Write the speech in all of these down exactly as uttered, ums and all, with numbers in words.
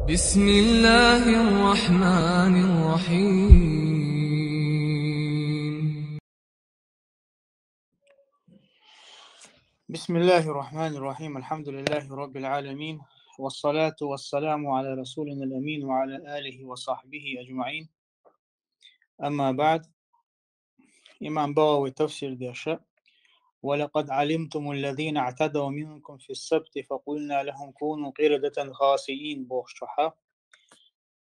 بسم الله الرحمن الرحيم. بسم الله الرحمن الرحيم. الحمد لله رب العالمين. والصلاة والسلام على رسولنا الأمين وعلى آله وصحبه أجمعين. أما بعد. Имам БагӀави тафсир деша: «ولقد علمتم الذين اعتدوا منكم في السبت فقلنا لهم كونوا قردة خاسئين», бохучу хьа.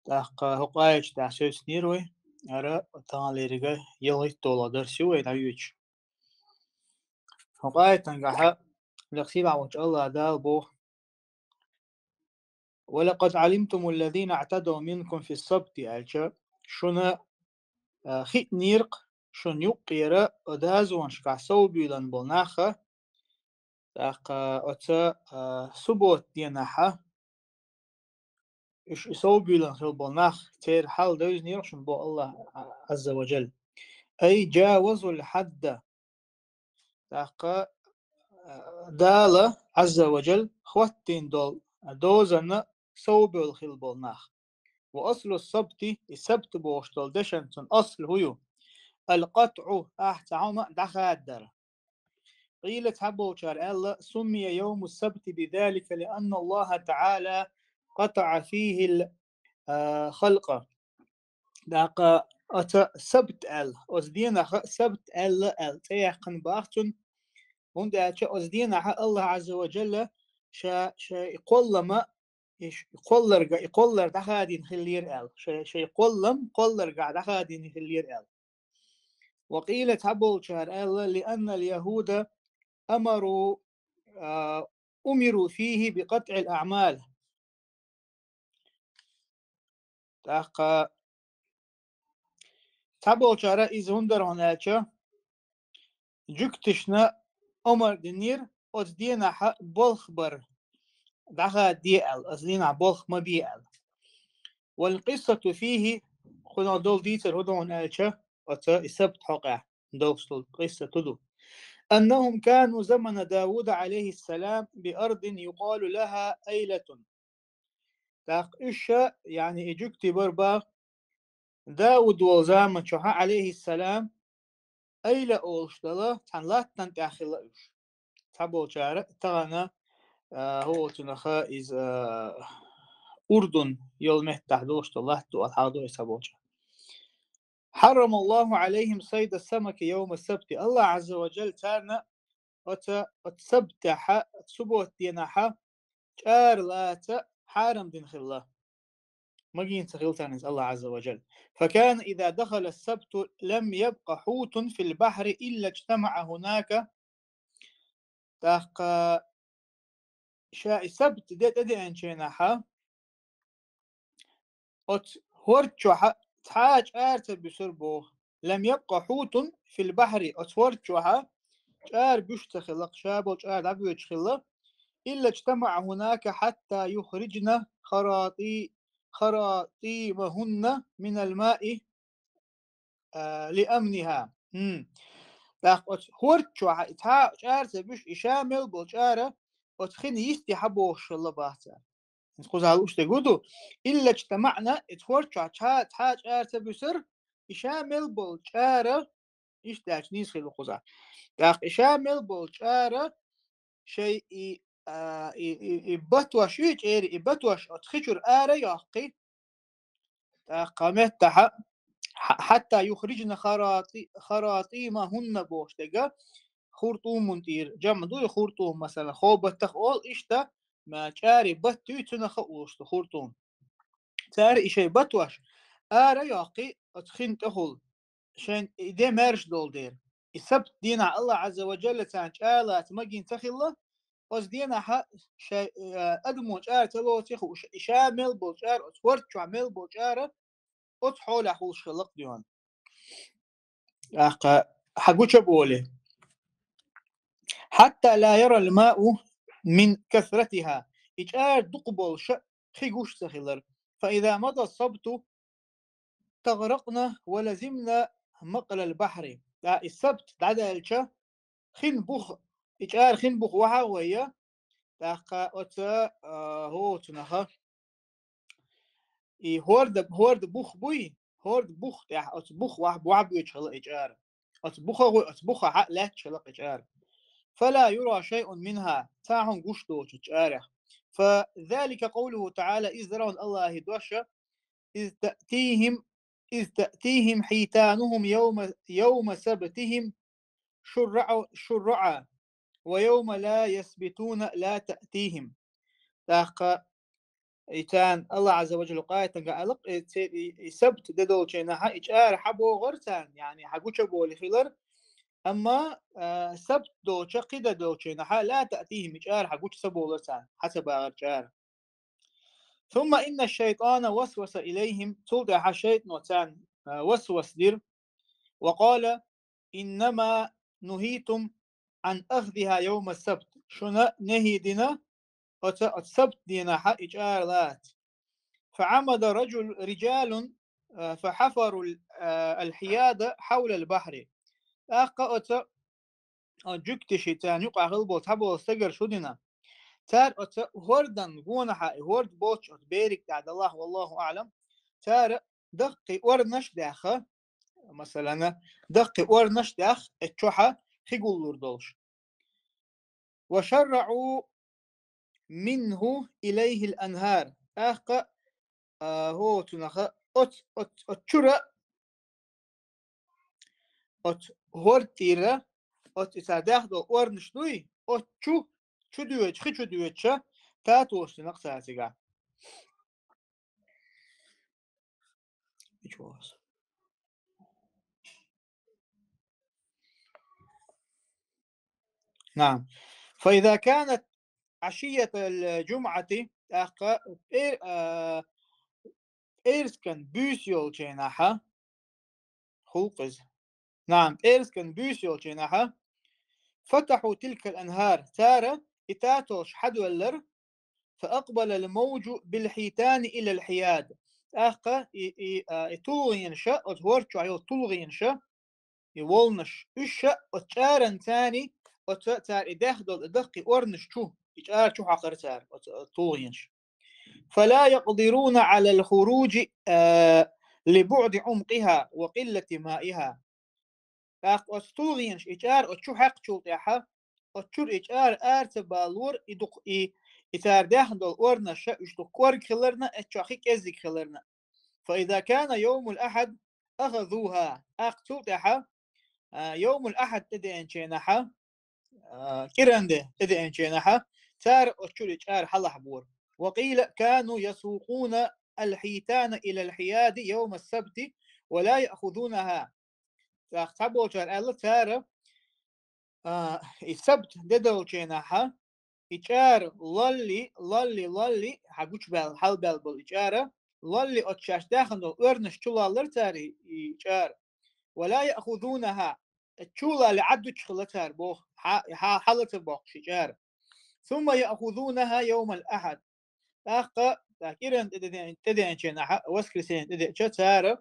ТӀаккха хӀокху аяташ тӀехь соьцнера вай, ара таханлериг ялхитталгӀа дарс ю вай дӀайоьдуш. ХӀокху аятангахьа лекха сийлахь волчу АллахӀ Дала боху: «ولقد علمتم الذين اعتدوا منكم في السبت», аьлча, шуна, а, хиънера-кх шуна юккъера дозанашкахь совбуьйлан болу нах, тӀаккха оцу, а, суббота денахьа уьш совбуьйлан хилла болу нах, церан хьал девзинера шуна боху АллахӀ Ӏазза ва Джалла. «أي جاوزوا الحد». ТӀаккха, а, Дала Ӏазза ва Джалла хӀоттийна долу дозанна совбевлла хилла болу нах. «وأصل السبت», и сабт бохуш долу дешан цуьнан асл хӀун ю? «القطع», ахь цхьа хӀума дӀахадар. «قيل», цхьаболчара аьлла: «سمي يوم السبت بذلك لأن الله تعالى قطع فيه ال-, а, خلقه». ТӀаккха оцу сабт аьлла, оцу денах сабт аьлла, аьлла цӀе яьккхина боху цунна, хӀунда аьлча оцу денахьа АллахӀ Ӏазза ва Джалла ша, шайн кхоллама, и ш-, кхолларга, и кхоллар дӀахадийна хиллера аьлла, шай, шайн кхоллам кхолларгахь дӀахадийна хиллера аьлла. «وقيل», цхьаболчара аьлла: «لأن اليهود أمروا، а, أمروا فيه بقطع الأعمال». ТӀаккха цхьаболчара иза хӀунда дара хьуна аьлча, жуьгташна омар динера оцу денахьа болх бар дӀахаде аьлла, оцу денахьа болх ма бе аьлла. «والقصة فيه», кхунах долу дийцар хӀун ду хьуна аьлча, оцу и сабт хьокъехь долуш долу къиссат хӀун ду: «أنهم كانوا زمن داود عليه السلام بأرض يقال لها أيلة». ТӀаккха уьш, яъни и жуьгтий бара боху, Дауд волу заман чохь, Ӏалайхиссалам, Айла олуш долу цхьана латтана тӀехь хилла уьш. Цхьаболчара тахана, а, хӀокху цунах иза, а, Урдун йолу меттахь долуш долу латта ду аьлла хьахадо иза цхьаболчара. «حرم الله عليهم صيد السمك يوم السبت». АллахӀ Ӏазза ва Джалла царна оцу, оцу сабтехьа, оцу суббота денахьа чӀара лаца хьарам дина хилла. Магийна ца хилла царна иза АллахӀ Ӏазза ва Джалла. «فكان إذا دخل السبت لم يبق حوت في البحر إلا اجتمع هناك». ТӀаккха ша и сабт де тӀедеанчу хенахьа, оцу хӀорда чохьа цхьа а чӀара ца буьсура боху. «لم يبق حوت في البحر», оцу хӀорда чохьа чӀара буьсуш ца хилла, ша болу чӀара дӀабоьдуш хилла. «إلا اجتمع هناك حتى يخرجن خراطي-، خراطيمهن من الماء, а, لأمنها». ХӀм. ТӀаккха оцу хӀорда чохьа и цхьа а чӀара ца буьсуш, и ша мел болу чӀара оцу хин йисте хьабохуш хилла боху цара. Иза кхузахь лууш дерг хӀун ду? «إلا اجتمعن», и цхьа хӀорда чохь цхьа, цхьа а чӀара ца буьсура, и ша мел болу чӀара, иштта аьлча нийса хир ду кхузахь. ТӀаккха и ша мел болу чӀара шайн и, а, и, и, и батош ю, и чӀерий и батош оцу хи чуьра ара а йоккхий, тӀаккха меттахьа, хьа-, «حتى يخرجن خراطي-, خراطيمهن» бохуш дерг, хуртумун тӀера, жамӀ ду и хуртум, масала, хобаттах олу иштта, ма чӀарий батт ю, цунах а олуш ду хуртум. Цара и шайн батош ара а йоккхий, оцу хин тӀехула, шайн и де маьрша долу дела. И сабт дийнахь АллахӀ Ӏазза ва Джалла царна чӀара лаца магийна ца хилла, оцу денахьа шайн, э, адамо чӀара ца лоций хууш, и ша мел болу чӀара, оцу хӀорда чохь мел болу чӀара, оцу хьолехь хуьлуш хилла-кх дуьйна. ТӀаккха хьан гуча болий? «حتى لا يرى الماء من كثرتها». И чӀара дукха болуша хи гуш ца хилар. «فإذا مضى السبت استغرقن ولزمن مقلى البحر». ТӀаккха и сабт дӀадаьлча, хин бух, и чӀара хин бух вахьа а вайя, тӀаккха оцу, а, хӀокху цунаха, и хӀорда, хӀорда бух буй, хӀорда бух тӀехь, оцу бух вахь, вахь боьчу хила и чӀара. Оцу бухагӀой, оцу бухахьа лаьтташ хила и чӀара. فلا يرى شيء منها, цхьа хӀума гуш доцуш чӀарах. فذلك قوله تعالى, иза дара хьуна АллахӀа дош, إذ تأتيهم إذ تأتيهم حيتانهم يوم يوم سبتهم شرعا شرعا ويوم لا يسبتون لا تأتيهم. ТӀаккха и царна АллахӀ Ӏазза ва Джалла къайтанга алакъ, и, ци-, и, и сабт де долчийнахьа и чӀара хьабогӀар царна, яъни хьагуча боли хилар, амма, а, сабт долча, кхида долчийнахьа لا تأتيهم, и чӀара хьагуча ца болар царна, хьа ца багӀар чӀара. ثم إن الشيطان وسوس إليهم, цул тӀаьхьа шайтӀано царна, а, васвас дира, وقال: إنما نهيتم عن أخذها يوم السبت, шуна нахӀи дина оцу, оцу сабт дийнахьа и чӀара лаца. فعمد رجل رجال، а, فحفروا ال-, а, الحياد حول البحر. ТӀаккха оцу, а, жуьгташи царна юкъахь хилла болу цхьаболу стагара шу дина. Цара оцу хӀордан гонахьа, и хӀорд боцуш оцу бериг тӀехь далахь, валлаху аӀлам, цара даккхий орнаш а даьхна, масалана, даккхий орнаш а даьхна, и чохьа хи гуллур долуш. وشرعوا منه إليه الأنهار. ТӀаккха, а, хӀоцунаха оц-, оц-, оцу чуьра, оцу хӀорд тӀера, оцу и цара даьхна долу орнаш дуй, оцу чу, чу доьдуш, хи чу доьдуша, татош динакх цара цигахь. نعم. فإذا كانت عشية الجمعة, тӀаккха пӀер-, а, пӀераскан буьйса йолчийнахьа, хӀуллакх иза. نعم, пӀераскан буьйса йолчийнахьа, فتحوا تلك الأنهار, цара и татолш хьадоьллар, فأقبل الموج بالحيتان إلى الحياد. ТӀаккха и, и, а, и тулгӀенаша, оцу хӀорд чохь йолу тулгӀенаша, и волнаш, уьш ша оцу чӀаран царна, оцу цара и даьхна долу и даккхий орнаш чу, и чӀара чу хьокхура цара, оцу, оцу тулгӀенаша. فلا يقدرون على الخروج، а, لبعد عمقها وقلة مائها. ТӀаккха оцу тулгӀенаша и чӀара оцу чу хьаькхначул тӀаьхьа, оцу чуьра и чӀара ара ца балора, и дукха и, и цара даьхна долу орнаш ша, уьш дукха кӀорга хиларна, оцу чохь хи кӀеззиг хиларна. فإذا كان يوم الأحد أخذوها. ТӀаккха цул тӀаьхьа, а, йовмул ахьад тӀедеанчийнахьа, а, кӀиранде тӀедеанчийнахьа, цара оцу чуьра и чӀара хьалахь бора. وقيل كانوا يسوقون الحيتان إلى الحياد يوم السبت ولا يأخذونها. ТӀаккха цхьаболчара аьлла, цара, а, и сабт де долчийнахьа, и чӀара лалли, лалли, лалли, хьан гучубаьлла, хьалабаьлла болу и чӀара, лалли оцу шаьш даьхна долу оьрнаш чу лаллара цара и, и чӀара. ولا يأخذونها, чу лалли Ӏаддучу хилла цара боху, хьа-, хьа-, хьала ца боккхуш и чӀара. ثم يأخذونها يوم الأحد. ТӀаккха, тӀаккха кӀиран тӀе-, тӀе-, тӀедеанчийнахьа, воскресенье тӀедеача цара,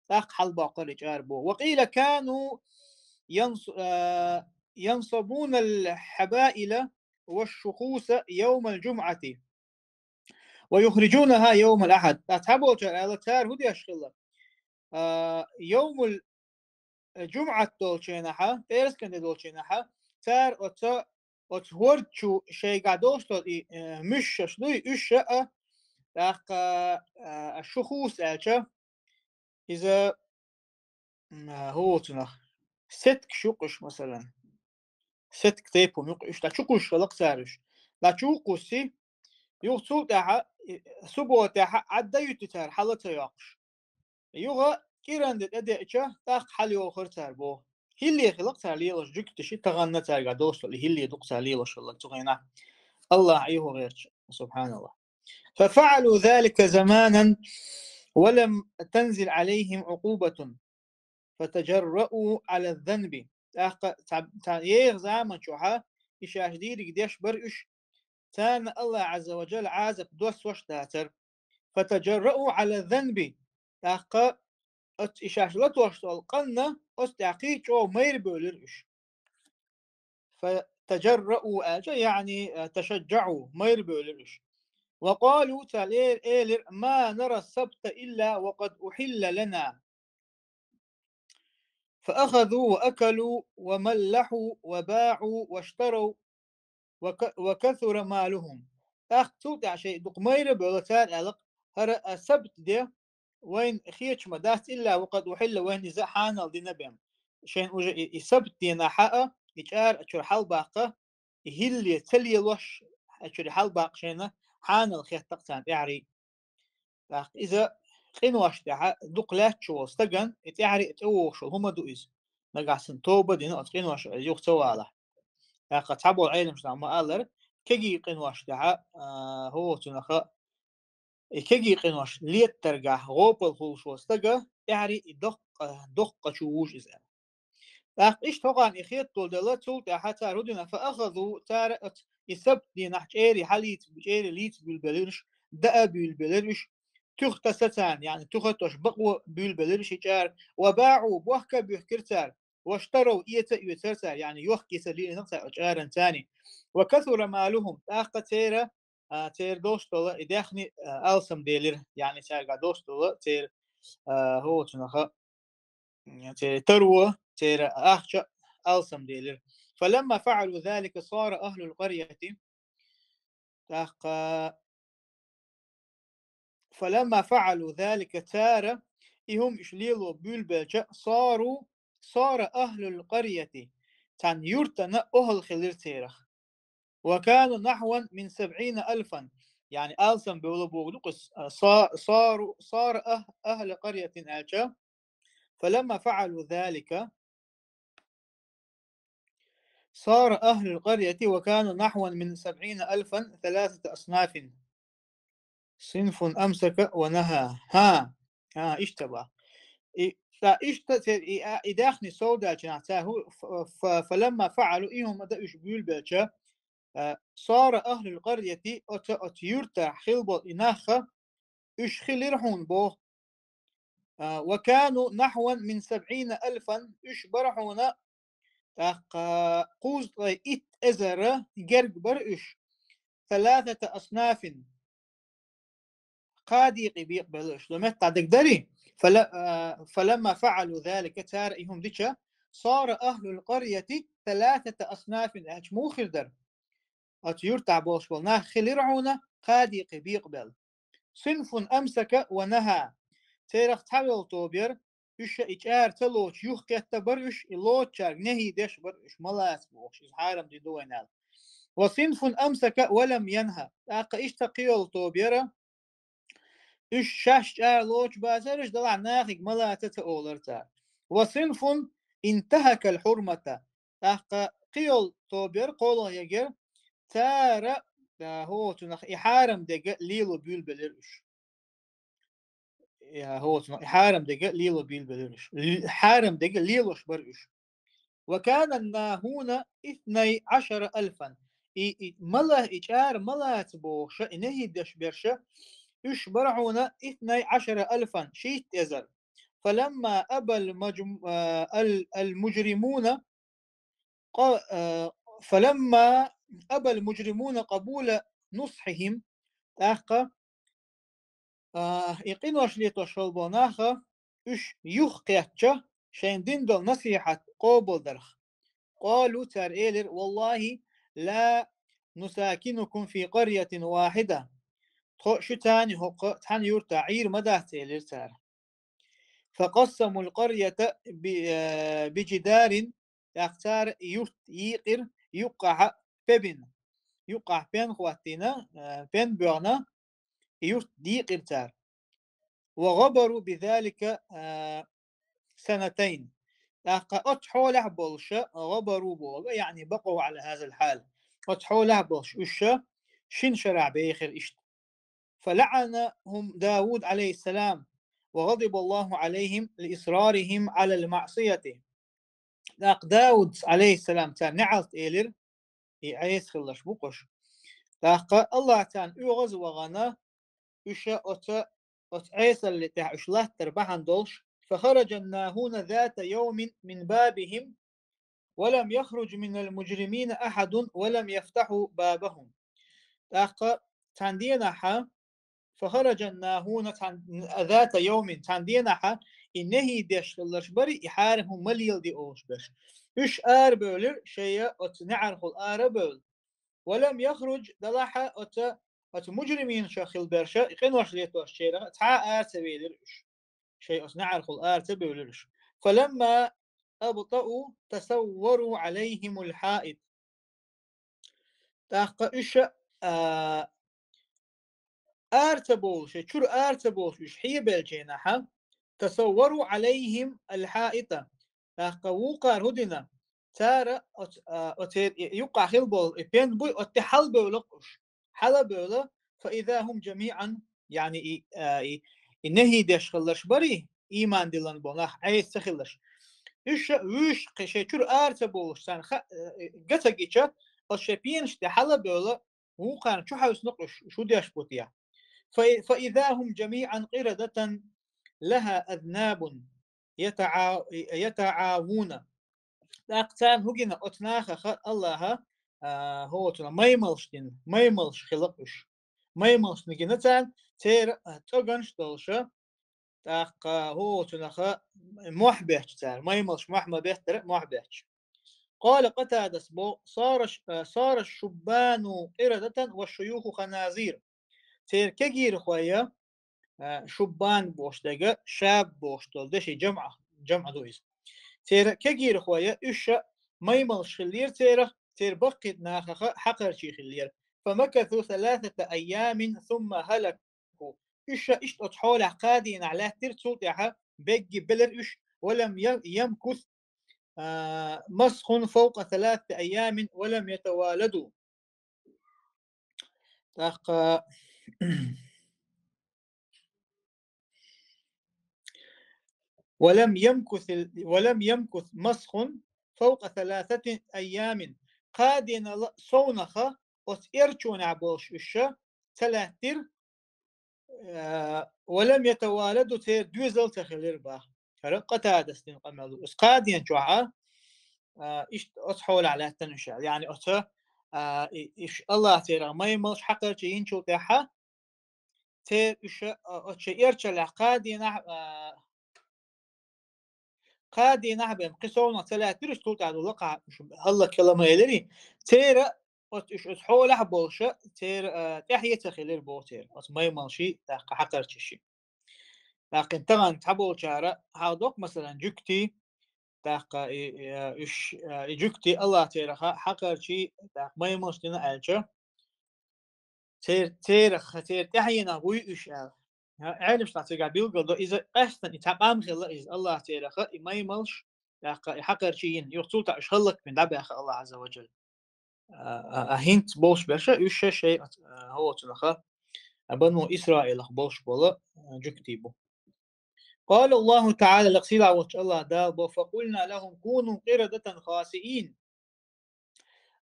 тӀаккха хьалабоккхура и чӀара боху. وقيل كانوا ينص-، а, ينصبون الحبائل والشخوص يوم الجمعة ويخرجونها يوم الأحد. ТӀаккха цхьаболчара аьлла, цара хӀун деш хилла? А, йовмул жумӀат долчийнахьа, пӀераскан де долчийнахьа, цара оцу, оцу хӀорд чу шайгахь долуш долу и, э, муьшаш дуй, уьш а, тӀаккха, а, шухус аьлча, иза, м, а, хӀу цунах, сеткаш ю-кх уьш, масалан. Сетка тайпа ю-кх уьш, дӀа чу кхуссуш хилла-кх цара уьш. ДӀа чу кхусси, юха цул тӀаьхьа, и, субботехьа Ӏадда юьту цара, хьала ца йоккхуш. Юха кӀиран де тӀедеача, тӀаккха хьалайохура цара боху. ХӀилле хилла-кх цара лелаш жуьгташи, таханна цаьрга долуш долу хӀилле ду-кх цара лелаш хилла цу хенахь. АллахӀ Ӏехо гӀерташ, субханаллахӀ. ففعلوا ذلك زمانا ولم تنزل عليهم عقوبة فتجرؤوا على الذنب. ТӀаккха цхьа, цхьа еха заман чохьа и шаьш дийриг деш бара уьш, царна АллахӀ Ӏазза ва Джалла Ӏазап доссош дацара. فتجرؤوا على الذنب. ТӀаккха оцу и шаьш латош долу къанна оцу тӀехь кхин а чӀогӀа майра бевлира уьш. فتجرؤوا аьлча, яъни, а, تشجعوا, майра бевлира уьш. وقالوا, цар э-, элира: ما نرى السبت إلا وقد أحل لنا. فأخذوا وأكلوا وملحوا وباعوا واشتروا وك-, وكثر مالهم. ТӀаккха цул тӀехьа шоай дукха майра а бевлла, цар аьлар: хӀара а сабт де вайна хеташ ма дац, إلا وقد أحل, вайна иза хьанал дина бен. Шоайна уже и, и сабт дийнахьа а, и чӀара а чура хьалбаккха, и хӀилле ца лелош, а чура хьалбаккха шоайна хьанал хетта-кх царна тӀехьарий. ТӀаккха иза къинош тӀехьа дукха лаьтташ волча стагана, и тӀехьарий а тӀавогӀуш вола хӀума да из. Нагахь санна тоба а дина, оцу къинош юха ца валахь. ТӀаккха цхьаболча Ӏеламнаха ма-аллара, кегий къинош тӀехьа, а, хӀо цунах, и кегий къинош леттаргахь гӀопал хуьлуш волча стага тӀехьарий и доккха, доккха чу вуж иза. ТӀаккха иштта хӀокхарна и хеталуш делла, цул тӀехьа цара хӀу дина: فأخذوا, цара оцу и сабт дийнахьа чӀерий хьалийца, чӀерий лийца буьйлабелира уьш, даа буьйлабелира уьш, туьха таса царна, яъни туьха а тош, бакъо буьйлабелира уьш и чӀара, وباعوا, бохка а буьхкира цара, واشتروا, эца а оьцура цара, яъни йохка-йица лелийнера цара оцу чӀаран царний. وكثر مالهم, тӀаккха церан, а, церан долуш долу и даьхни, а, алсамделира, яъни цаьргахь долуш долу церан, а, хӀо цунах, церан таро, церан ахча алсамделира. فلما فعلوا ذلك صار أهل القرية, тӀаккха, فلما فعلوا ذلك, цара и хӀума уьш лело буьйлабелча, صاروا, صار أهل القرية, цхьана юьртана охӀла хилира церах. وكانوا نحوا من سبعين ألفا, яъни алсамбевлла бохург ду-кх иза, а, са-, صاروا, صار أه-, أهل قرية аьлча, فلما فعلوا ذلك صار أهل القرية وكانوا نحوا من سبعين ألفا ثلاثة أصناف. صنف أمسك ونهى. ХӀа, хӀа, иштта боху. И, ца, иштта церан и, а, и даьхни совдаьлча наха цара хӀу-, ф-, ф-, فلما فعلوا, и хӀума дан уьш буьйлабелча, а, صار أهل القرية, оцу, оцу юьртахь хилла болу и нах, уьш хилира хьуна боху. А, وكانوا نحوا من سبعين ألفا, уьш бара хьуна, тӀаккха кхузткъе итт эзар герга бара уьш, ثلاثة أصناف, кхаа декъе бекъабелла уьш. Ло меттахь дагадерий? فل-, а, فلما فعلوا ذلك, цара и хӀума дича, صار أهل القرية ثلاثة أصناف, аьлча муха хир дара? Оцу юьртахь болуш болу нах хилира хьуна кхаа декъе бекъабелла. صنف أمسك ونهى. Церах цхьа йолу тоба яра, уьш и чӀара ца лоцуш юхакхетта бара уьш, и лоцучаьрга нахӀий деш бара уьш, ма лаца бохуш, иза хьарам дина ду вайна аьлла. وصنف أمسك ولم ينه. ТӀаккха иштта кхин йолу тоба яра, уьш шаьш чӀара лоцуш бацара, уьш делахь нахе ма лаца ца олура цара. وصنف انتهك الحرمة. ТӀаккха кхин йолу тоба яра, кхоалгӀа йолу яра, цара, а, хӀо цунах и хьарам дерг лело буьйлабелира уьш. Я, хӀо цунах и хьарам дерг лело буьйлабелира уьш. Л-, хьарам дерг лелош бара уьш. وكان الناهون اثني عشر ألفا. И, и ма ла-, и чӀара ма лаца бохуш, и нахӀий деш берш, уьш бара хьуна اثني عشر ألفا, шийтта эзар. فلما أبى المجم-, а, ال-, المجرمون къа-, а, فلما أبى المجرمون قبول نصحهم, тӀаккха, а, и къинош летош хилла болу наха, уьш юхакхаьчча, шайна дина долу насихьат къобалдарх. قالوا, цара элира: والله لا نساكنكم في قرية واحدة. Тхо шуьца хӀокху цхьана юьртахь Ӏийр ма дац, элира цара. فقسموا القرية ب-, а, بجدار, тӀаккха цара юрт йийкъира юккъахь пен бина. Юккъахь пен хӀоттийна, а, пен боьгӀна, юрт дийкъира цара. وغبروا بذلك, а, سنتين. ТӀаккха оцу хьолехь болуш, غبروا боху, яъни بقوا على هذا الحال. Оцу хьолехь болуш уьш шина шарахь бехира иштта. فلعنهم داود عليه السلام، وغضب الله عليهم لإصرارهم على المعصية. ТӀаккха Дауд, алейхиссалам, царна неӀалт элира, и Ӏеса хилалаш бу-кх уьш. ТӀаккха Аллах царна оьгӀаз а вахана, уьш оцу, оцу Ӏесалли тӀехь уьш латтар бахьана долуш, فخرج الناهون ذات يوم من بابهم ولم يخرج من المجرمين أحد ولم يفتحوا بابهم. ТӀаккха цхьан денахьа, فخرج الناهون, цхьан, ذات يوم, цхьан денахьа, и нахӀи деш хилларш барий, и хьарам хӀума ма леладе олуш берш. Уьш арабевлира, шайна оцу неӀархула арабевлла. ولم يخرج, делахь а оцу, оцу мужриминашах хилла берш, и къинош летошчарах цхьа а ара ца велира уьш. Шайна оцу неӀархула ара ца бевлира уьш. فلما أبطأوا تسوروا عليهم الحائط. ТӀаккха уьш, а, ара ца бовлуш, шайн чуьра ара ца бовлуш уьш хьебелчийнахьа, تسوروا عليهم الحائط. ТӀаккха вукхара хӀун дина? Цара оц-, а, оцеран и юккъахь хилла болу и пен буй, оцу тӀе хьалабевлла-кх уьш. Хьалабевлла, فإذا هم جميعا, яъни и, а, и, и нахӀи деш хилларш барий, ийман диллина болу нах, Ӏеса ца хилларш. Уьш вуьш кхин шайн чуьра ара ца бовлуш, царна ха-, э, га ца гича, оцу шайн пенаш тӀе хьалабевлла, вукхарна чу хьаьвсина-кх уьш, уьш хӀун деш бу те. فإ-, فإذا هم جميعا قردة لها أذناب يتعا-، يتعاوون. ТӀаккха царна хӀун гина оцу нахаха, Аллаха, а, хӀоцуна маймалш дина, маймалш хилла-кх уьш. Маймалшна гина царна, церан, а, цӀоганаш долуша, тӀаккха хӀоцунаха мохь бетташ цара, маймалш мохь ма беттара, мохь бетташ. قال قتادة бо-, صار الش-, а, صار الشبان قردة والشيوخ خنازير. Церан кегийрхой, а, шуббан бохуш дерг, шаб бохуш долу деши жамӀа, жамӀа ду иза. Церан кегийрхой, уьш а маймалш хиллера церах, церан баккхийчу нахаха хьакхарчий хиллера. فمكثوا ثلاثة أيام ثم هلكوا. Уьш а иштта оцу хьолехь кхаа дийнахь лаьттира, цул тӀаьхьа бегги белира уьш, ولم ي-, يمكث, а, مسخ فوق ثلاثة أيام ولم يتوالدوا. ТӀаккха, ولم يمكث ال-، ولم يمكث مسخ فوق ثلاثة أيام. Кхаа дийнал совнаха оцу эрчонехь болуш уьш ца лаьттира, э, ولم يتوالدوا, церан доьзал ца хилира боху. ХӀара Къатадас дина къамел ду. Оцу кхаа ден чохь а, а, иштта оцу хьолехь лаьттина уьш аьлла. Яъни оцу, а, и, и ш-, Аллах церах маймалш хьакхарчийна йинчул тӀаьхьа, церан уьш, а, оцу шайн эрчаллехь кхаа дийнахь, а, кхаа дийнахь бен кхин совнах ца лаьттира уьш, цул тӀаьхьа ду лакхахь уьш хӀаллакьхила ма элира. Церан оцу уьш оцу хьолехь болуша, церан, а, тӀаьхье ца хилира боху церан, оцу маймалший, тӀаккха хьакхарчаший. ТӀаккха тахана цхьаболчара хьал доккху, масалан, жуьгтий, тӀаккха и, и, а, уьш, а, и жуьгтий Аллах цераха хьакхарчий, тӀаккха маймалш дина аьлча, цер-, церах, церан тӀаьхьенах вуй уьш аьлла. Ӏеламнаха цигахь билгал до, иза къаьстина, и цхьа къам хилла иза, Аллах цераха и маймалш, тӀаккха и хьакхарчий йина, юха цул тӀаьхьа уьш хӀаллакбина дӀабаьхна Аллах Азза ва Джалла. А, а, а хӀинца болуш берша, уьш ша шайн, а, хӀоцунаха, а, бану Исраилах болуш болу, а, жуьгтий бу. قال الله تعالى, лекха сийлахь волчу Аллах Дала бо: فقلنا لهم كونوا قردة خاسئين.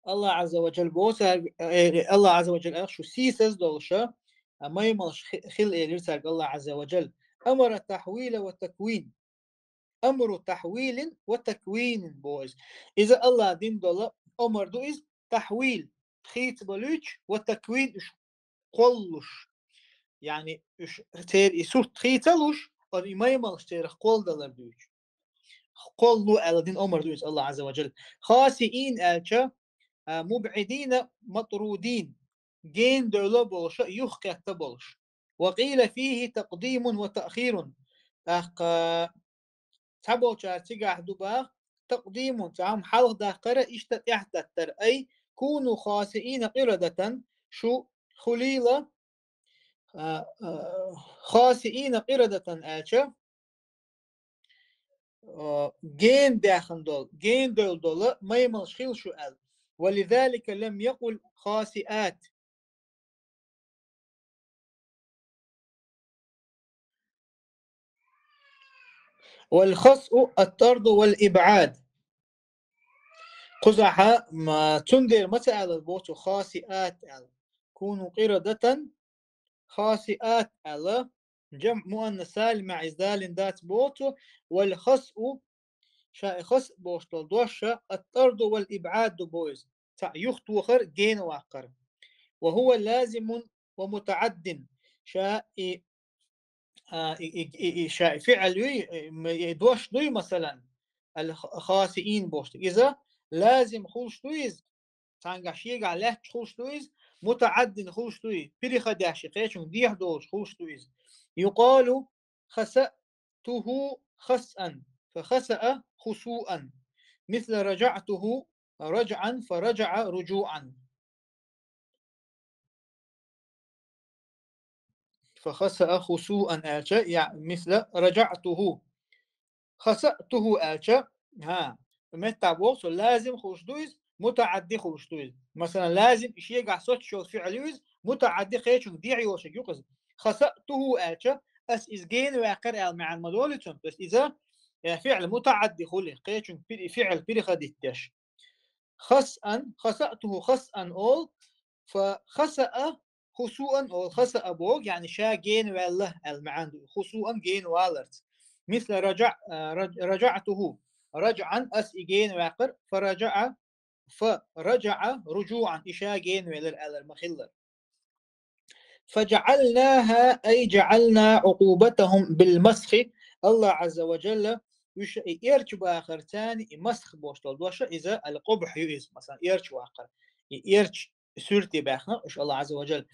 Аллах Азза ва Джалла бо цаьрга, э, э, Аллах Азза ва Джалла аьлла, шу сийсаз долуша, а, маймалш хи-, хила элира цаьрга Аллах Азза ва Джалла. أمر تحويل وتكوين. أمر تحويل وتكوين бо иза. Иза Аллах дина долу омар ду иза, тахьвил, хийца балуьйтуш, ва таквин, уьш кхоллуш. Яъни уьш церан и сурт хийца луш, ара и маймалш церах кхолладалар дуьйцуш. Кхоллу аьлла дина омар ду иза Аллах Азза ва Джалла. Хасиин аьлча, а, мубгӀидина матрудин. Гена девлла болуша, юхакхетта болуш. Ва къийла фийхи такъдимун ва таъхирун. ТӀаккха цхьаболчара цигахь ду баха, такъдимун, цхьа хӀума хьалха даккхара, иштта тӀаьхьа даттара. Ай, куну хасиина къирадатан, шу хуьлийла, а, а, хасиина къирадатан аьлча, а, гена даьхна долу, гена девлла долу маймалш хила шу аьлла. Ва лизалика лам якъул хасиат. Вал хасъу ат-тарду вал ибгӀад. Кхузахьа, м, цундела ма ца аьлла боцу хасиат аьлла. Куну къирадатан хасиат аьлла. ЖамӀ муаннас салим иза далийна дац боцу. Вал хасъу, ша и хасъ бохуш долу дош ша, ат-тарду вал ибгӀад ду бо иза. Цхьаъ юхатохар, гена ваккхар. Ва хӀува лазимун ومتعد. Ша и, а, и, и, и, и ша и фиӀл юй, и, м-, и дош дуй, масалан, الخاسئين бохуш. Иза лазим хулаш ду иза, цхьаьнгахь шегахь лаьтташ хулаш ду иза, متعد хулаш ду иза, переходящий, кхечуьнга дехьа долуш хулаш ду иза. يقال خسأته خسأا، فخسأ خسوءا، مثل رجعته رجعا، فرجع رجوعا. فخسأ خسوءا аьлча, я, مثل رجعته. خسأته аьлча, хӀа, меттахь боху цо, лазим хулаш ду иза, мутаӀадди хулаш ду иза. Масалан, лазим и шегахь соцуш йолу фиӀл ю иза, мутаӀадди кхечуьнга дехьа йолуш ю иза. خسأته аьлча, ас иза гена ваьккхира аьлла маьӀна ма долу цуьнан. То есть иза, э, фиӀл мутаӀадди хуьлу, кхечуьнга пи-, фиӀл переходить деш. خسأا، خسأته خسأا олу, فخسأ خسوءا олу, خسأ боху, яъни ша гена ваьлла аьлла маьӀна ду, خسوءا гена валарца. مثل رجع-, а, رج-, رجعته رجعا, ас и гена ваьккхира, فرجع، فرجع رجوعا, и ша гена велира аьлла ма-хиллара. فجعلناها، أي جعلنا عقوبتهم بالمسخ. АллахӀ Ӏазза ва Джалла уьш и эрча бахарца и масх бохуш долу дош, иза القبح ю иза, масалан, эрча ваккхар. И эрча суьрте баьхна уьш АллахӀ Ӏазза ва Джалла.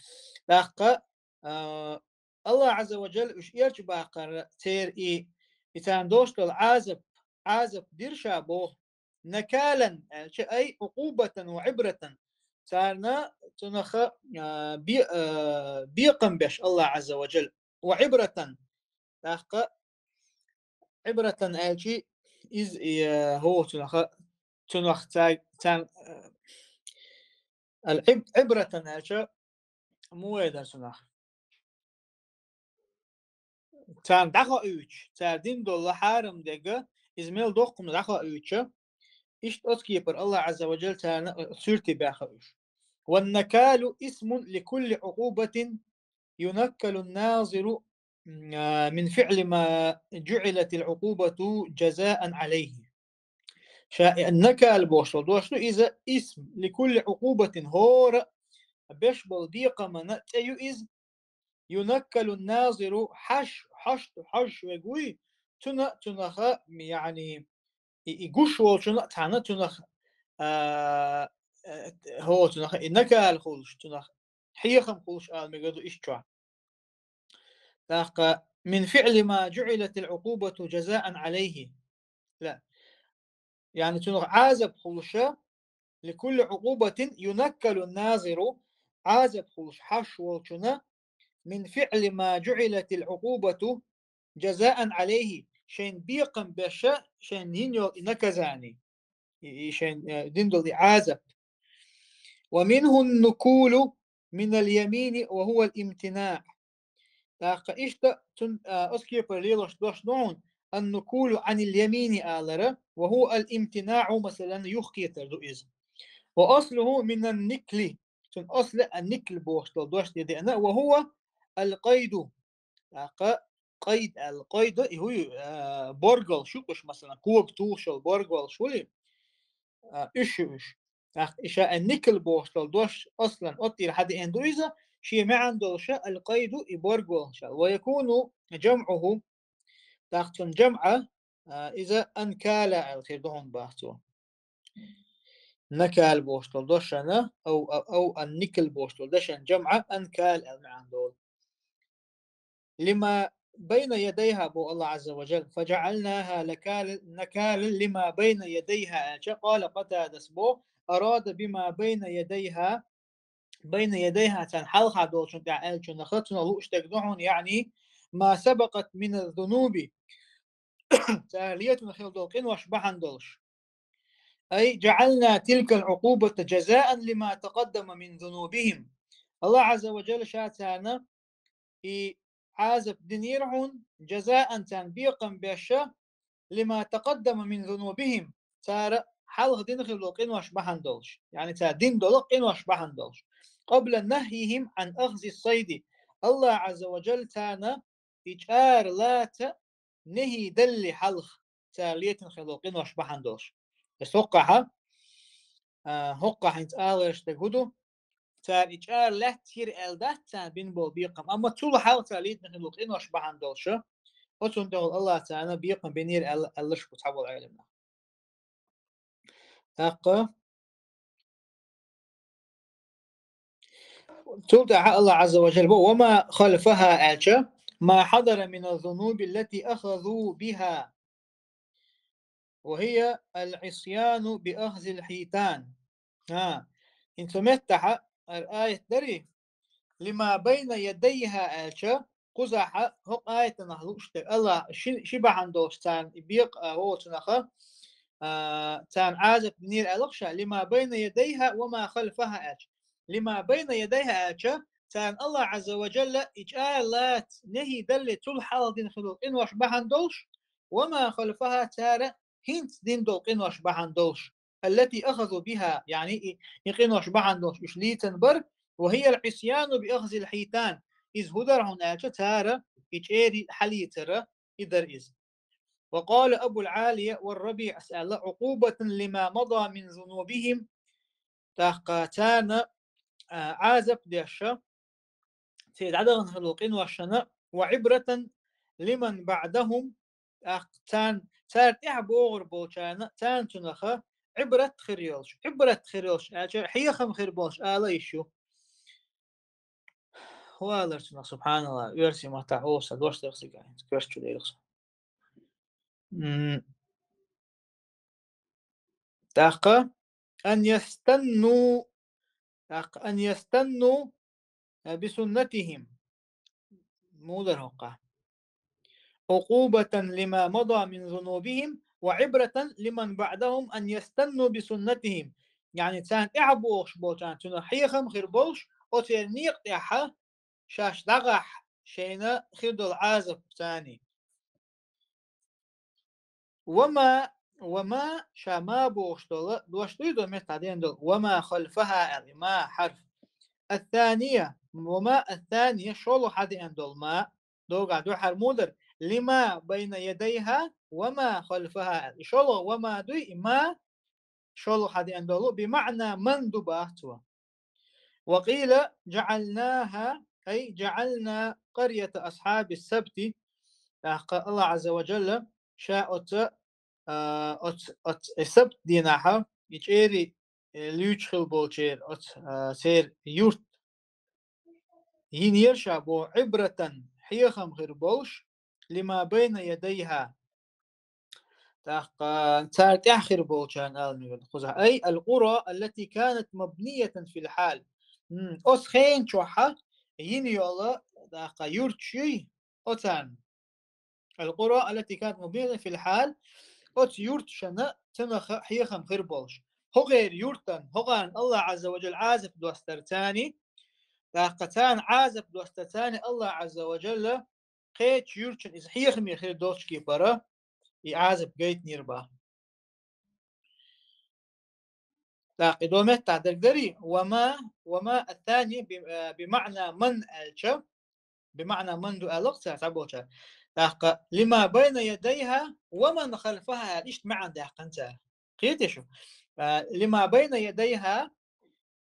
ТӀаккха, а, АллахӀ Ӏазза ва Джалла уьш эрча бахарца и, и царна долуш долу Ӏазап, Ӏазап дира ша боху. نكالا аьлча, أي عقوبة وعبرة. Царна цунах, а, бе-, а, бекхам беш АллахӀ Ӏазза ва Джалла. وعبرة. ТӀаккха عبرة аьлча, иза, э, хӀо цунах, цунах ца-, царна, э, العب-, عبرة аьлча, муха дар цунах. Царна дӀахоуьйтуш, цара дина долу хьарам дерг, иза мел доккхунна дӀахоуьйтуш, иштта оцу кепара АллахӀ Ӏазза ва Джалла царна, э, суьрте баьхна уьш. والنكال اسم لكل عقوبة ينكل الناظر، м, а, من فعل ما جعلت العقوبة جزاء عليه. Ша, э, накал бохуш долу дош ду, иза اسم لكل عقوبة, хӀора беш болу бекхамна цӀе ю иза, ينكل الناظر, хьаш-, хьаш-, хьожуш верг вуй, цуьнан, цунах, яъни, и, и гуш волчунна цхьаьна цунах, а, э, хӀо, цунах и накал хуьлуш, цунах хьехам хуьлуш ала мегар ду иштта чохь. ТӀаккха, من فعل ما جعلت العقوبة جزاء عليه. Ла. Яъни цунах Ӏазап хуьлуш, لكل عقوبة ينكل الناظر, Ӏазап хуьлуш хьаш волчунна, من فعل ما جعلت العقوبة جزاء عليه, шайн бекхам беш, шайн йина йолу и наказание, и, и шайн, э, дина долу и Ӏазап. ومنه النكول من اليمين وهو الامتناع. ТӀаккха иштта цун, а, оцу кепара лелош дош ду хьуна, النكول عن اليمين алара, وهو الامتناع, масалан, юхакхетар ду иза. وأصله من النكل, цун асле а никл бохуш долу дош тӀедеана, وهو القيد. ТӀаккха къайд аьлла, къайд, и хӀу ю, а, боргалш ю уьш, масалан, кога тухуш йолу боргалш хуьлий? А, уьш ю уьш. ТӀаккха и ша а никл бохуш долу дош, аслан, оттийра хьадеана ду иза, шен маьӀна долуш а القيد, и боргалш аьлла. ويكون جمعه, тӀаккха цун جمع, а, иза أنكالا аьлла хир ду хьуна боху цо. نكال бохуш долу дошана, أو, أو, أو النكل бохуш долу дошана جمع أنكال аьлла маьӀна долу. لما بين يديها боху АллахӀ Ӏазза ва Джалла, فجعلناها نكالا، نكالا لما بين يديها аьлча, قال قتادة боху, أراد بما بين يديها, بين يديها царна хьалха долчун тӀехь аьллачунах, цунах лууш дерг ду хьуна, яъни, ما سبقت من الذنوب, цара летина хила долу къинош бахьана долуш. أي جعلنا تلك العقوبة جزاء لما تقدم من ذنوبهم. АллахӀ Ӏазза ва Джалла ша царна и Ӏазап динера хьуна, جزاء царна бекхам беш, لما تقدم من ذنوبهم, цара хьалха дина хила долу къинош бахьана долуш, яъни цара дина долу къинош бахьана долуш. قبل نهيهم عن أخذ الصيد. АллахӀ Ӏазза ва Джалла царна и чӀара лаца нахӀий далале хьалха цара летина хила долу къинош бахьана долуш. Ас хӀоккхахьа, а, хӀоккхахь хӀинца аларш дерг хӀу ду? цара и чӀара лаьттира аьлла дац царна бина болу бекхам, амма цул хьалха цара лийцина хилла къинош бахьана долуш, оцунна тӀехула Аллах царна бекхам бинера аьлла, аьлларш бу цхьаболу Ӏеламнаха. ТӀаккха цул тӀаьхьа Аллах Азза ва Джалла бо: «Ва ма халфаха», аьлча, «ма хьадара мина зунуби ллати ахазу биха, ва хия ал-Ӏисьяну би ахзил хьитан». А, хӀинца меттахьа ара аят дарий, «лима байна ядайха», аьлча, кхузахьа хӀокху аятанах лууш дерг, Аллах ши, ши бахьана долуш царна и бекъа а воцунаха, а, царна Ӏазап динера аьлла ша, «лима байна ядайха ва ма халфаха», аьлча. «Лима байна ядайха», аьлча, царна Аллах Азза ва Джалла и чӀара лаца нехӀи далле цул хьалха дина хилла къинош бахьана долуш, «ва ма халфаха», цара хӀинца дина долу къинош бахьана долуш, «аллати ахазу биха», яъни и, и къинош бахьана долуш уьш лийцина бара, «ва хия ал-Ӏисьяну би ахзил хьитан», иза хӀун дара хьуна аьлча, цара и чӀерий хьалийцара и дара иза. «Ва къала Абул Ӏалия ва ар-РабиӀас», аьлла, «Ӏукъубатан лима мада мин зунубихим», тӀаккха царна, а, Ӏазап деш, церан дӀадахана хилла къиношна, «ва Ӏибратан лиман баӀдахум», тӀаккха царна, цара тӀаьхьа богӀур болчарна, царна цунаха Ӏибрат хир йолуш. Ӏибрат хир йолуш аьлча, хьехам хир болуш ала йиш ю. ХӀун алара цунах, субхьаналлах, оьрсийн маттахь олуш сан дош дара цига, коьрта чу дерриг сан. М. ТӀаккха, «ан ястанну», тӀаккха, «ан ястанну, э, би суннатихим». Муха дара хӀокху? «Ӏукъубатан лима мада мин зунубихим ва Ӏибратан лиман баӀдахум ан ястанну би суннатихим». Яъни, царна тӀаьхьа богӀуш болчарна цунах хьехам хир болуш, оцеран некъа тӀехьа шаьш дӀагӀахь шайна хир долу Ӏазап царний. «Ва ма», «ва ма», ша «ма» бохуш долу дош дуй до меттахь деана долу, «ва ма халфаха» аьлла, «ма» хьарф. «Ат-тания», «ва ма ат-тания», шолгӀа хьадеана долу «ма», догӀа дуьхьал муха дара, «лима байна ядайха ва ма халфаха» аьлла. И шолгӀа «ва ма» дуй, и «ма» шолгӀа хьадеана долу, «би маъна ман» ду баха цо. «Ва къила жаӀалнаха», ай, «жаӀална къаръята асхьаби сабти», тӀаккха Аллах Азза ва Джалла ша оцу, а, оцу, оцу и сабт дийнахьа, и чӀерий, э, луьйчу хилла болчеран оцу, а, церан юрт йинера ша боху, «Ӏибратан», хьехам хир болуш, «лима байна ядайха». ТӀаккха цара тӀаьхьа хир болчарна ала мегар ду кхузахь. «Ай, ал-къура, аллати канат мабниятан фил хьал». М, оцу хенан чохьа йина йолу, тӀаккха юрташ юй оцарна. «Ал-къура, аллати канат мабниятан фил хьал». Оцу юрташна цунах хьехам хир болуш. ХӀокхеран юртан, хӀокхарна Аллах Азза ва Джалла Ӏазап достар царний, тӀаккха царна Ӏазап достар царний Аллах Азза ва Джалла кхечу юрташна иза хьехаме хир долчу кепара, и Ӏазап гайтинера баха. ТӀаккха и до меттахь дерг дарий, «ва ма», «ва ма ат-тания» би, э, «би маъна ман» аьлча, «би маъна ман» ду аьлла цара цхьаболчара. ТӀаккха «лима байна ядайха ва ман халфаха» аьлла, иштта маьӀна даьккхина цара. Кхетий шу? Э, «лима байна ядайха»,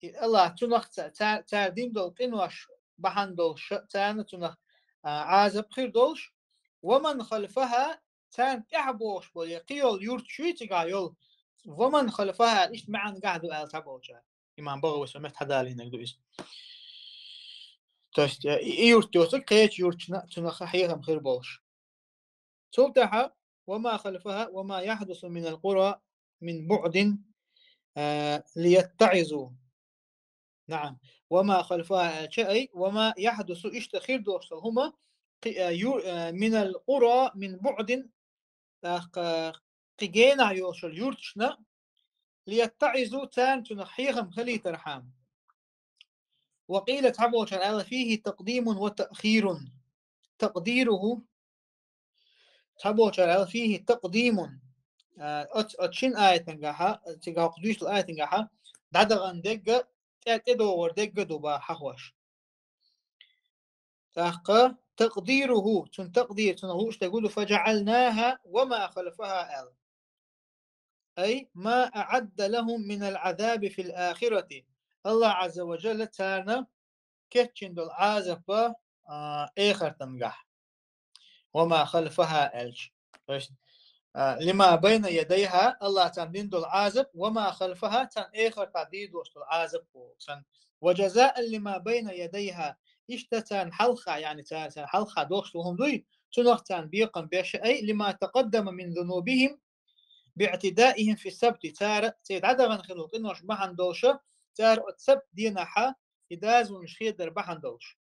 и Аллах цунах ца-, ца-, цара дина долу къинош бахьана долуш, царна цунах, а, Ӏазап хир долуш, «ва ман халфаха», царна тӀаьхьа богӀуш болу, я кхин йолу юрташ юй цигахь йолу, «ва ман халфаха», иштта маьӀна гахь ду аьлла цхьаболчара. Имам БагӀавис ва меттахь хьадалийнарг ду иза. То есть, э, и, и юрт йоцург кхечу юрташна цунах хьехам хир болуш. Цул тӀаьхьа: «Ва ма халфаха, ва ма яхьдусу минал къура мин буъдин, э, лияттаӀизу». Наам. «Ва ма халфаха» аьлча, ай, «ва ма яхьдусу», иштта хир долуш долу хӀума, кхи-, э, ю-, э, «минал къура мин буъдин», тӀаккха кхин генахь йолуш йолу юрташна, «лияттаӀизу», царна цунах хьехам хилийтархьама. Ва къийла, цхьаболчара аьлла: «Фихи такъдимун ва таъхирун». Такъдируху, цхьаболчара аьлла: «Фихи такъдимун». А, оц-, оцу шина аятангахьа, цига хӀокху дуьйцу аятангахьа, дӀадахана дегга, тӀе-, тӀедогӀур дегга ду баха хьахош. ТӀаккха такъдируху, цун такъдир, цунах лууш дерг хӀун ду: «Фа жаӀалнаха ва ма халфаха», аьлла. Ай, «ма аӀадда лахум минал Ӏазаби фил ахирати», Аллах Азза ва Джалла царна кечйина долу Ӏазап а, эхартангахь. «وما خلفها» аьлча. То есть, а, «لما بين يديها», Аллах царна дина долу Ӏазап, «وما خلفها», царна эхартахь дийр долуш долу Ӏазап боху. Сан, «وجزاء لما بين يديها», иштта царна хьалха, яъни царна, царна хьалха долуш долу хӀума дуй, цунах царна бекхам беш, «أي لما تقدم من ذنوبهم باعتدائهم في السبت», цара церан дӀадахана хилла къинош бахьана долуш, цара оцу сабт денахьа и дозанаш хедар бахьана долуш.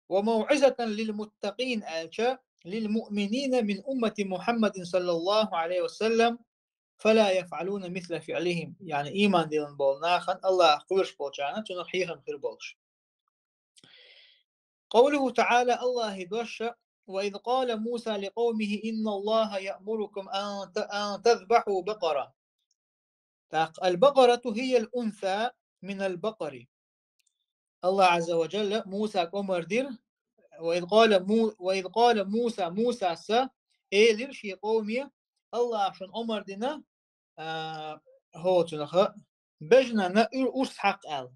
«وموعظة للمتقين» аьлча, «للمؤمنين من أمة محمد صلى الله عليه وسلم فلا يفعلون مثل فعلهم», яъни ийман диллина болу нахана, Аллах кхоьруш болчарна цунах хьехам хир болуш. قوله تعالى, Аллахьан дош: «وإذ قال موسى لقومه إن الله يأمركم أن ت-، أن تذبحوا بقرة». ТӀаккха «البقرة هي الأنثى من البقر». Аллах Азза ва Джалла Мусага омар дира, «وإذ قال مو-، وإذ قال موسى», Мусас элира шен къоме, Аллах шуна омар дина, а, хӀоцунаха, бежанна ур-, урс хьакха аьлла.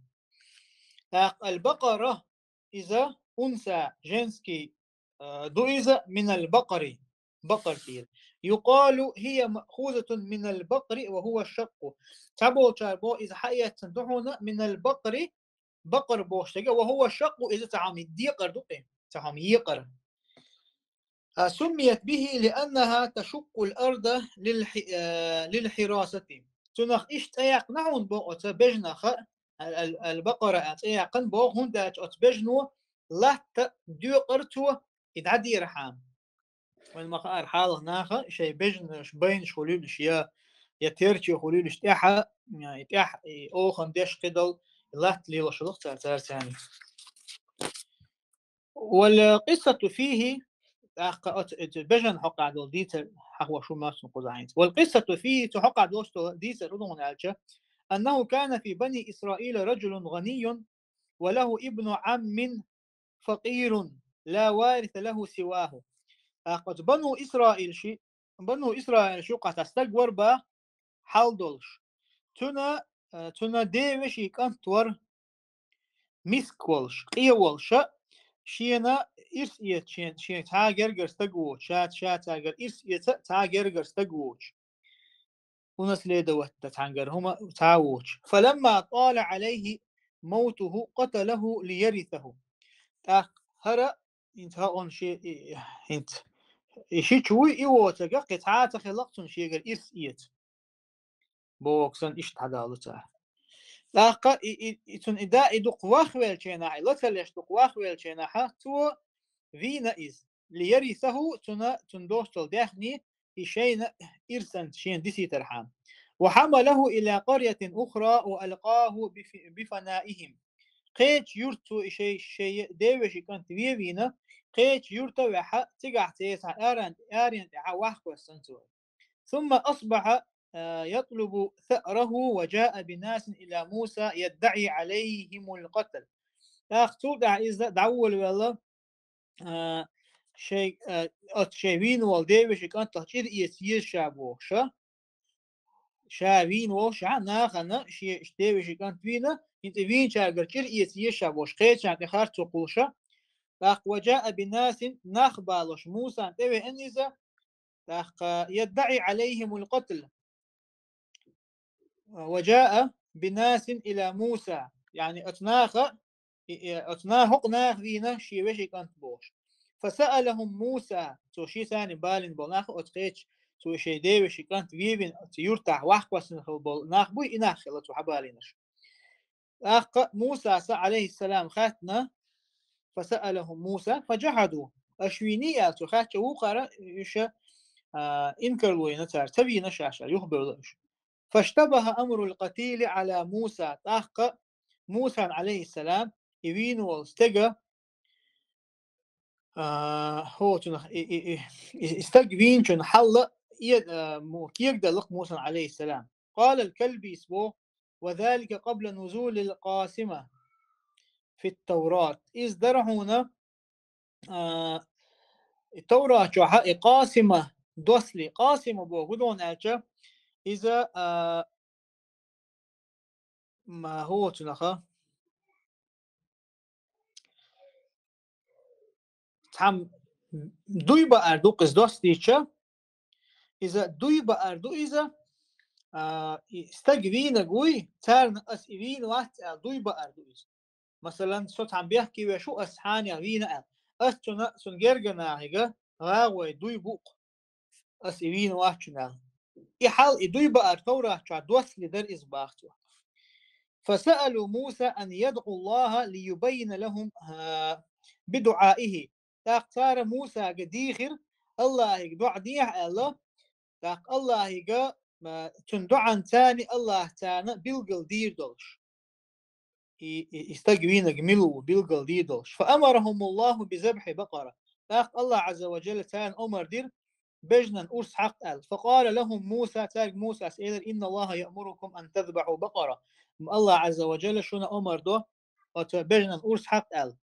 ТӀаккха «البقرة», иза «أنثى», женский, а, ду иза, «من البقر», бакъар тӀера. «يقال هي مأخوذة من البقر وهو الشق». Цхьаболчара боху иза хьаэцна ду хьуна «من البقر», бакъар бохуш дерг, «وهو الشق», иза цхьа хӀума декъар ду кхин, цхьа хӀума екъар. А, «سميت به لأنها تشق الأرض للح-، а, للحراسة». Цунах иштта цӀе яьккхина хьуна боху оцу бежанах, ал-, ал-, «البقرة» аьлла цӀе яьккхина боху, хӀунда аьлча оцу бежано латта доькъура цо и дӀадерахьама. Вайн ма хаара, хьалха наха шайн бежанаш, байнаш хуьлийла уьш, я, я терча хуьлийла уьш, тӀаьхьа, и тӀаьхьа, и охана деш кхидолу, и латта лелош хилла цара, цара царна. «والقصة فيه», тӀаккха оцу, оцу бежан хьокъехь долу дийцар хьахош ву массо а кхузахь хӀинца. «والقصة فيه», цу хьокъехь долуш долу дийцар хӀун ду хьуна аьлча: «أنه كان في بني إسرائيل رجل غني وله ابن عم فقير لا وارث له سواه». ТӀаккха оцу бану Исраил ши-, бану Исраил ши юкъахь цхьа стаг вара боху хьал долуш. Цуьнан, э, цуьнан ден вешин кӀант вара миска волуш, къен волуш, шена ирс эца, шен, шен цхьа а гергара стаг воцуш, ша, ша цаьргара ирс эца цхьа а гергара стаг воцуш. Унаследовать дан цхьаьнгара хӀума цхьа а воцуш. «فلما طال عليه موته قتله ليرثه». ТӀаккха хӀара, хӀинца хаьа шен, и, хӀинца, и шича вуй, и воцург кхин цхьа а ца хилла-кх цунна шегара ирс эца. Боху санна, иштта хьадалу цара. ТӀаккха и, и, и цунна и да, и дукха вахвеллачу хенахь, и ла ца леш дукха вахвеллачу хенахь, цо вийна иза. «ليرثه», цунна, цунна достал даьхни, и шайна ирсана шена дисийтархьама. «وحمله إلى قرية أخرى وألقاه بف-، بفنائهم». Кхечу юрта цо и шай, шай девешин кӀант вен вийна, кхечу юрта а ваьхьа, цигахь церан цхьа арен, арен тӀехь вахкхоьссина цо. «ثم أصبح، آه، يطلب ثأره وجاء بناس إلى موسى يدعي عليهم القتل». ТӀаккха цул тӀаьхьа иза дӀаволавелла, а, шай, а, оцу шайн вийна волу девешин кӀантах чӀир эца еза ша бохуш, а? Ша вийна волуш, а, нахана шен девешин кӀант вийна, хӀинца вийначаьргара чӀир эца еза ша бохуш, кхечарна тӀе харцо кхуллуш. ТӀаккха «وجاء بناس», нах балош, Мусана тӀевеана иза, тӀаккха «يدعي عليهم القتل». «وجاء بناس إلى موسى». Яъни оцу наха, и, и, оцу наха, хӀокху наха вийна шен вешин кӀант бохуш. «فسألهم موسى». Цо шен царна балийна болу нах, оцу кхечу, цо шен девешин кӀант вен вийна, оцу юртахь вахкхоьссина хилла болу нах буй, и нах хилла цо хьабалийнарш. ТӀаккха Мусас, Ӏалайхиссалам, хаьттина, «فسألهم موسى فجحدوا». Аша вийний аьлла цо хаьттича, вукхара уьш, а, инкарло йина цара, ца вийна шаьш аьлла, юхабевлла уьш. «فاشتبه أمر القتيل على موسى». ТӀаккха Мусан, Ӏалайхиссалам, и вийна волу стеган, а, хӀоцунах, и, и, и, и, и стаг вийначун хьал а, э, а, мо-, кегадалла-кх Мусан, Ӏалайхиссалам. قال الكلبي, боху: «وذلك قبل نزول القاصمة في التوراة». Иза дара хьуна, а, и Таврат чохь и Къасима дослий. Къасима боху хӀун ду аьлча, иза, а, ма хӀоцунаха. Цхьа дуй баар ду-кх иза доссийча, иза дуй баар ду иза, а, и стаг вийнаг вуй, царна ас и вийна вац аьлла дуй баар ду иза. Масалан, со цхьана бехке веш ву, ас хьанех вийна аьлла. Ас цуна, цун герга нахига гӀагӀой дуй бу-кх. Ас и вийна вац шуна аьлла. И хьал, и дуй баар Товрат чохь доссале дара иза бах цо. فسألوا موسى أن يدعوا الله ليبين لهم بدعائه. ТӀаккха цара Мусага дийхира, Аллахьига доӀа дехьа аьлла, тӀаккха Аллахьига, а, цун доӀанца Аллахьа царна билгал дийр долуш. И, и, и стаг вийнаг мила ву билгал дийр долуш. فأمرهم الله بذبح بقرة. ТӀаккха Аллахь Ӏазза ва Джалла царна омар дира, бежнан урс хьакха аьлла. فقال لهم موسى, цаьрга Мусас элира: إن الله يأمركم أن تذبحوا بقرة. Аллахь Ӏазза ва Джалла шуна омар до, оцу бежнан урс хьакха аьлла.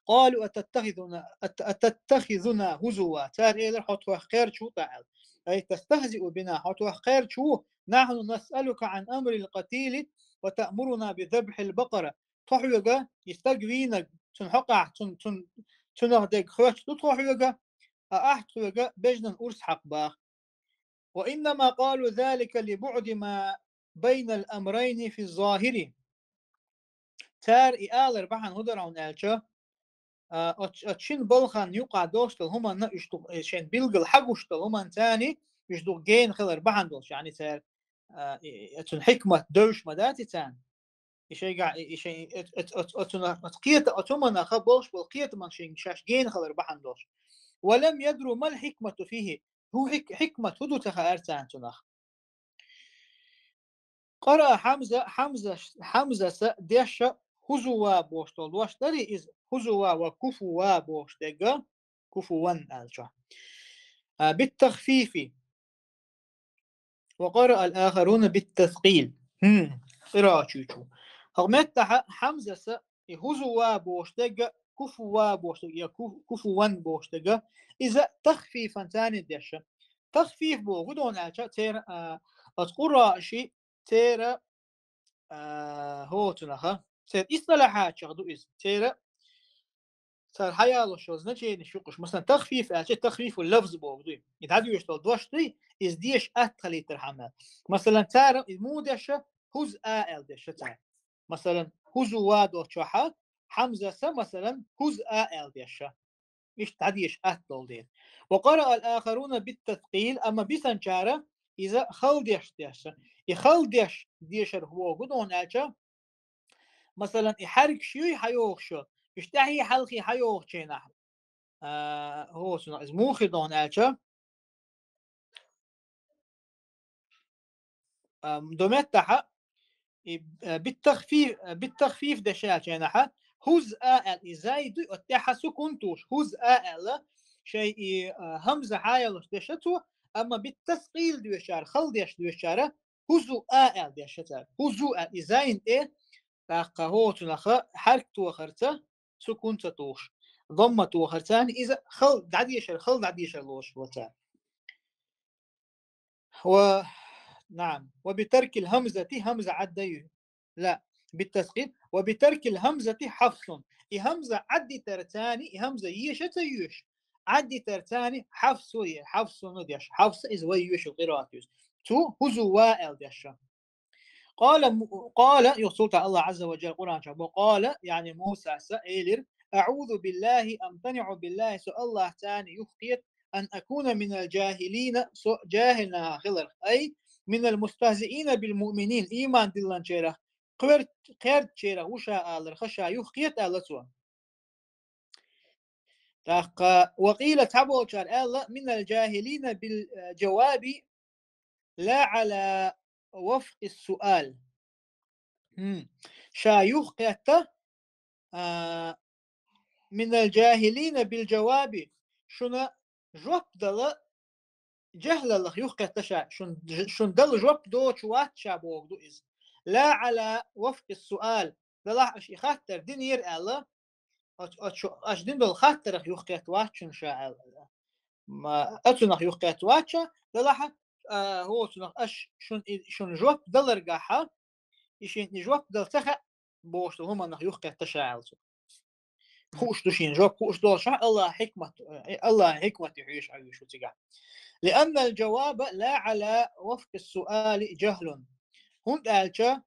قالوا أتتخذنا، أت-، أتتخذنا هزوا. Цара элира: «Хьо тхох кхерча ву тӀаккха?» أي تستهزئ بنا، хьо тхох кхерча ву, نحن نسألك عن أمر القتيل وتأمرنا بذبح البقرة. Тхо хьоьга, и стаг вийнаг, цуьнан хьокъехь, цун, цун, цунах дерг хоьттуш ду тхо хьоьга, а ахь тхоьга бежнан урс хьакха бах. وإنما قالوا ذلك لبعد ما بين الأمرين في الظاهر. Цара и алар бахьана хӀун дара хьуна аьлча, а, оц-, оцу шина балхана юкъахь долуш долу хӀуманна уьш ду-, э, шайн билггал хьагуш долу хӀуманца уьш ду гена хилар бахьана долуш, яъни цара, а, и, и, оцун хьикмат девзаш ма дац и царна. И шайгахь, и, и шайн, э, э, оц-, оцунах, оц кхета-, оцу хӀуманах болуш болу кхетаман шайн шаьш гена хилар бахьана долуш. ولم يدروا ما الحكمة فيه. ХӀун хьик-, хьикмат хӀун ду ца хаьара царна цунах. قرأ حمزة، حمزة، حمزة-с дешна هزوا бохуш долу дош дарий иза, هزوا ва كفوا бохуш дерг, كفوا аьлла чохь. А, بالتخفيف. وقرأ الآخرون بالتثقيل. ХӀм, къираатчу чу. ХӀокху меттехь Хьамзас и هزوا бохуш дерг كفوا бохуш дерг, я ку-, كفوا бохуш дерг, иза тахфифан царна дешна. Тахфиф боху хӀун ду аьлча, церан, а, оцу къурраъаши церан, а, хӀоцунаха, церан истилахьатчех ду иза. Церан цара хьаялош йолу значенеш юкъуш. Масалан, тахфиф аьлча, тахфифул лафз боху ду. И дӀадоьжуш долу дош дуй, иза деша атта хилийтархьама. Масалан, цара и муха дешна, هزءا аьлла дешна цара. Масалан, هزوا долчохьа, Хьамзас, масалан, هزءا аьлла дешна. Иштта дӀадеша атта долу дела. وقرأ الآخرون بالتثقيل, амма бисанчара иза хала дешна дешна. И хала дешна дешар боху хӀун ду аьлча, масалан, и хьаьркаш юй хьайогӀуш, уьш тӀаьхье хьалхе хьайогӀучу хенахь, а, хӀоцунах иза муха хир ду аьлча, а, до меттахьа, и, а, бит-тахфиф, а, бит-тахфиф дешначу хенахьа, هزءا аьлла, и зай дуй, оцу тӀаьхьа сукун тухуш, هزءا аьлла, шайн и, а, хьамза хьаяллаш дешна цо, амма бит-таскъил доьшучара, хала дешна доьшучара, هزوءا аьлла дешна цара. هزوءا, и зайн тӀе, тӀаккха хӀоцунаха хьаьрк тохарца, сукун ца тухуш, домма тохарца, иза хала дӀадешар, хала дӀадешар лоруш ву цара. Ва, наам, وبترك الهمزة, хьамза Ӏадда ю. Ла, бит-таскъил, وبترك الهمزة حفص. И хьамза Ӏаддитарца, и хьамза еша ца йоьшу, Ӏаддитарца Хьафсо е-, Хьафсуна дешна. Хьафса иза вай йоьшу къираат ю иза. Цо هزوا аьлла дешна. قال م-، قال, юха цул тӀаьхьа Аллах Ӏазза ва Джалла Къуръан чохь боху, قال, яъни Мусас элира: أعوذ بالله, أمتنع بالله, со Аллахьца юхакхета, أن أكون من الجاهلين, со жахӀил нахах хиларх, أي من المستهزئين بالمؤمنين, ийман диллинчарах, кхер-, кхердачарах ву ша аларх ша юхакхета аьлла цо. ТӀаккха, وقيل, цхьаболчара аьлла, من الجاهلين بالجواب لا على وفق السؤال. ХӀм. Ша юхакхетта, а, من الجاهلين بالجواب, шуна жоп дала жахӀлаллах юхакхетта ша, шун, шун дала жоп доцуш вац ша боху ду иза. لا على وفق السؤال, делахь аша и хаттар динера аьлла, аша, аша, аша дина долу хаттарах юхакхетта вац шуна ша аьлла. Ма, оцунах юхакхетта вац ша, делахь, а, хӀоцунах аша шун и, шун жоп даларгахьа, и шен и жоп дала ца хаьа бохуш долу хӀуманах юхакхетта ша аьлла цо. Хууш ду шен жоп, хууш долуш Аллахь хьикмат, Аллахь хьикмат ю хьоьжуш Ӏа вуьйш ву цигахь. لأن الجواب لا على وفق السؤال جهل. ХӀунда аьлча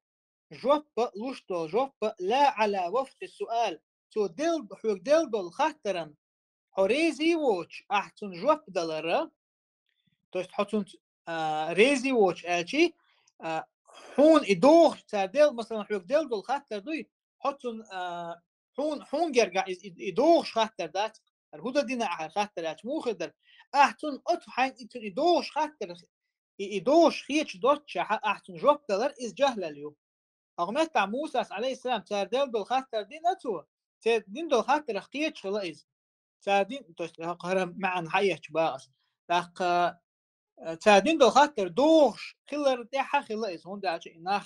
жоп а, луш долу жоп а لا على وفق السؤال. Цо делла, хьоьга делла долу хаттаран хьо резий воцуш, ахь цунна жоп далара, то есть хьо цунна а, резий воцуш аьлчи, а, хьуна и дохуш цара делла, масалан, хьоьга делла долу хаттар дуй, хьо цунна, а, хьуна, хьуна гергахь и, и, и дохуш хаттар дац, хӀара хӀун дан дина ахьара хаттар аьлча, муха хир дара? Ахь цунна оцу хьайн и цунна и дохуш хаттар, и, и дохуш хеташ доццушехь, ахь цунна жоп далар иза жахьлал ю. Ахьа меттахь Мусас, алейхиссалам, цара делла долу хаттар дина цо, церан дина долу хаттарах кхеташ хила иза. Цара дин, то есть, хӀара маьӀна хьаэцча бахас. ТӀаккха, э, цара дина долу хаттар дохуш хилар тӀаьхьа хила иза, хӀунда аьлча и нах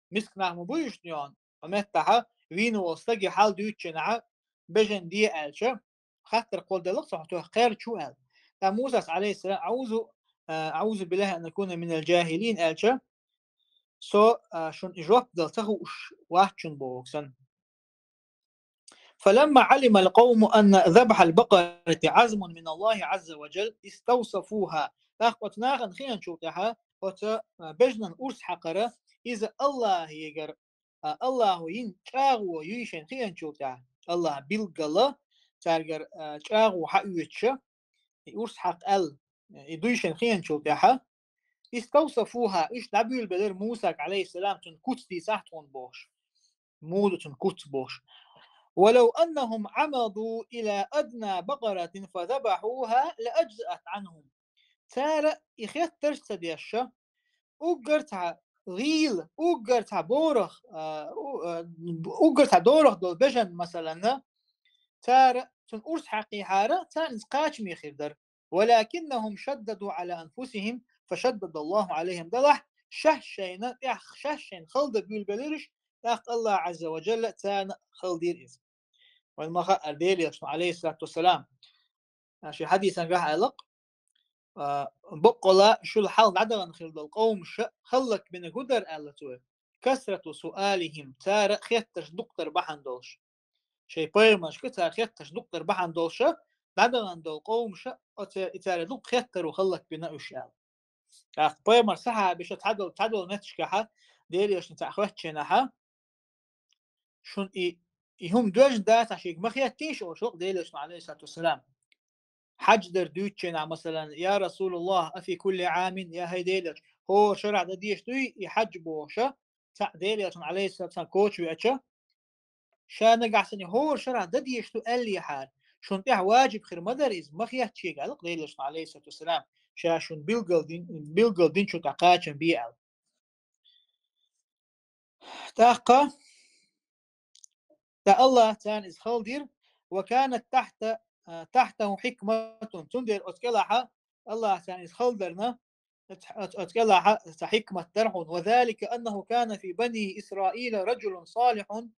миска нах ма бу уьш йоьна. Ахьа меттахь вийна волу стаге хьал дуьйцучу нахьа бежан де аьлча, хаттар кхолладелла цо хьо тоьхна кхерчу аьлла. ТӀаккха Мусас, алейхиссалам, «Аузу, а, аузу биллахи ан акуна минал жахилин», аьлча, со, а, шуна и жоп дала ца хууш вац шуна боху сан. فلما علم القوم أن ذبح البقرة عزم من الله عز وجل استوصفوها. ТӀаккха оцу нахана хиъначул тӀаьхьа оцу, а, бежанан урс хьакхара иза Аллахьегара а, Аллахьо йина чӀагӀо юй шайн хиъначул тӀаьхьа, Аллахь билггала цаьргара, а, чӀагӀо хьаоьцуша, и урс хьакха аьлла, и дуй шайн хиъначул тӀаьхьа, истовсафуха, уьш дӀабуьйлабелира Мусага, алейхиссалам, цунна куц дийцахь тхуна бохуш. Муха ду цунна куц бохуш. ولو أنهم عمدوا إلى أدنى بقرة فذبحوها لأجزأت عنهم. Цара и хеттарш ца деш, уггар цхьа гӀийла, уггар цхьа борах, а, у-, а, уггар цхьа дорах долу бежан, масалан, цара цунна урс хьакхийхьара, царна иза кхачаме хир дара. ولكنهم شددوا على أنفسهم فشدد الله عليهم. Делахь шаьш шайна тӀехь, шаьш шайна хала дан буьйлабелира уьш, тӀаккха Аллахь Ӏазза ва Джалла царна хала дира иза. Вайн ма хаьара Делан Элчано, алейхиссалату вассалам, а, шен хьадисан гахь аьлла-кх, а, баккъала шул хьалха дӀадахана хилла долу къовмаш хӀаллакбинарг хӀун дара аьлла цо: كثرة سؤالهم, цара хеттарш дукха дар бахьана долуш. Шайн пайхамаршка цара хеттарш дукха дар бахьана долуш, дӀадахана долу къовмаш, оцу и цара дукха хеттаро хӀаллакбина уьш аьлла. ТӀаккха пайхамар сахьабаша цхьадолу, цхьадолу метташкахьа Делан Элчанца хоьттучу хенахьа, шуна и, и хӀума доьжна дацахь шега ма хеттийша олуш, Делан Элчано, алейхиссалату вассалам. Хьаьж дар дуьйцучу хенахь, масалан, я Расулаллах, афи кулли Ӏамин, я хӀай Делан Элча, хӀора шарахь дан дезаш дуй и хьаьж бохуша, цхьаъ Делан Элчано, алейхиссалату вассалам, коча веача, ша нагахь санна хӀора шарахь дан дезаш ду аьллехьара, шуна тӀехь важиб хир ма дара иза, ма хетта шега, аьлла-кх Делан Элчано, алейхиссалату вассалам, ша шуна билггал дин-, билггал динчу тӀе кхачам бе аьлла. ТӀаккха, ТӀаккха Аллахь царна иза хала дира, ва канат тахта-, а, тахтаху хьикматун. Цундела оцу кӀелахьа Аллахь царна иза хала дарна, оцу, оцу, оцу кӀелахьа цхьа хьикмат дара хьуна. Ва залика аннаху кана фи бани Исраила раджулун салихун,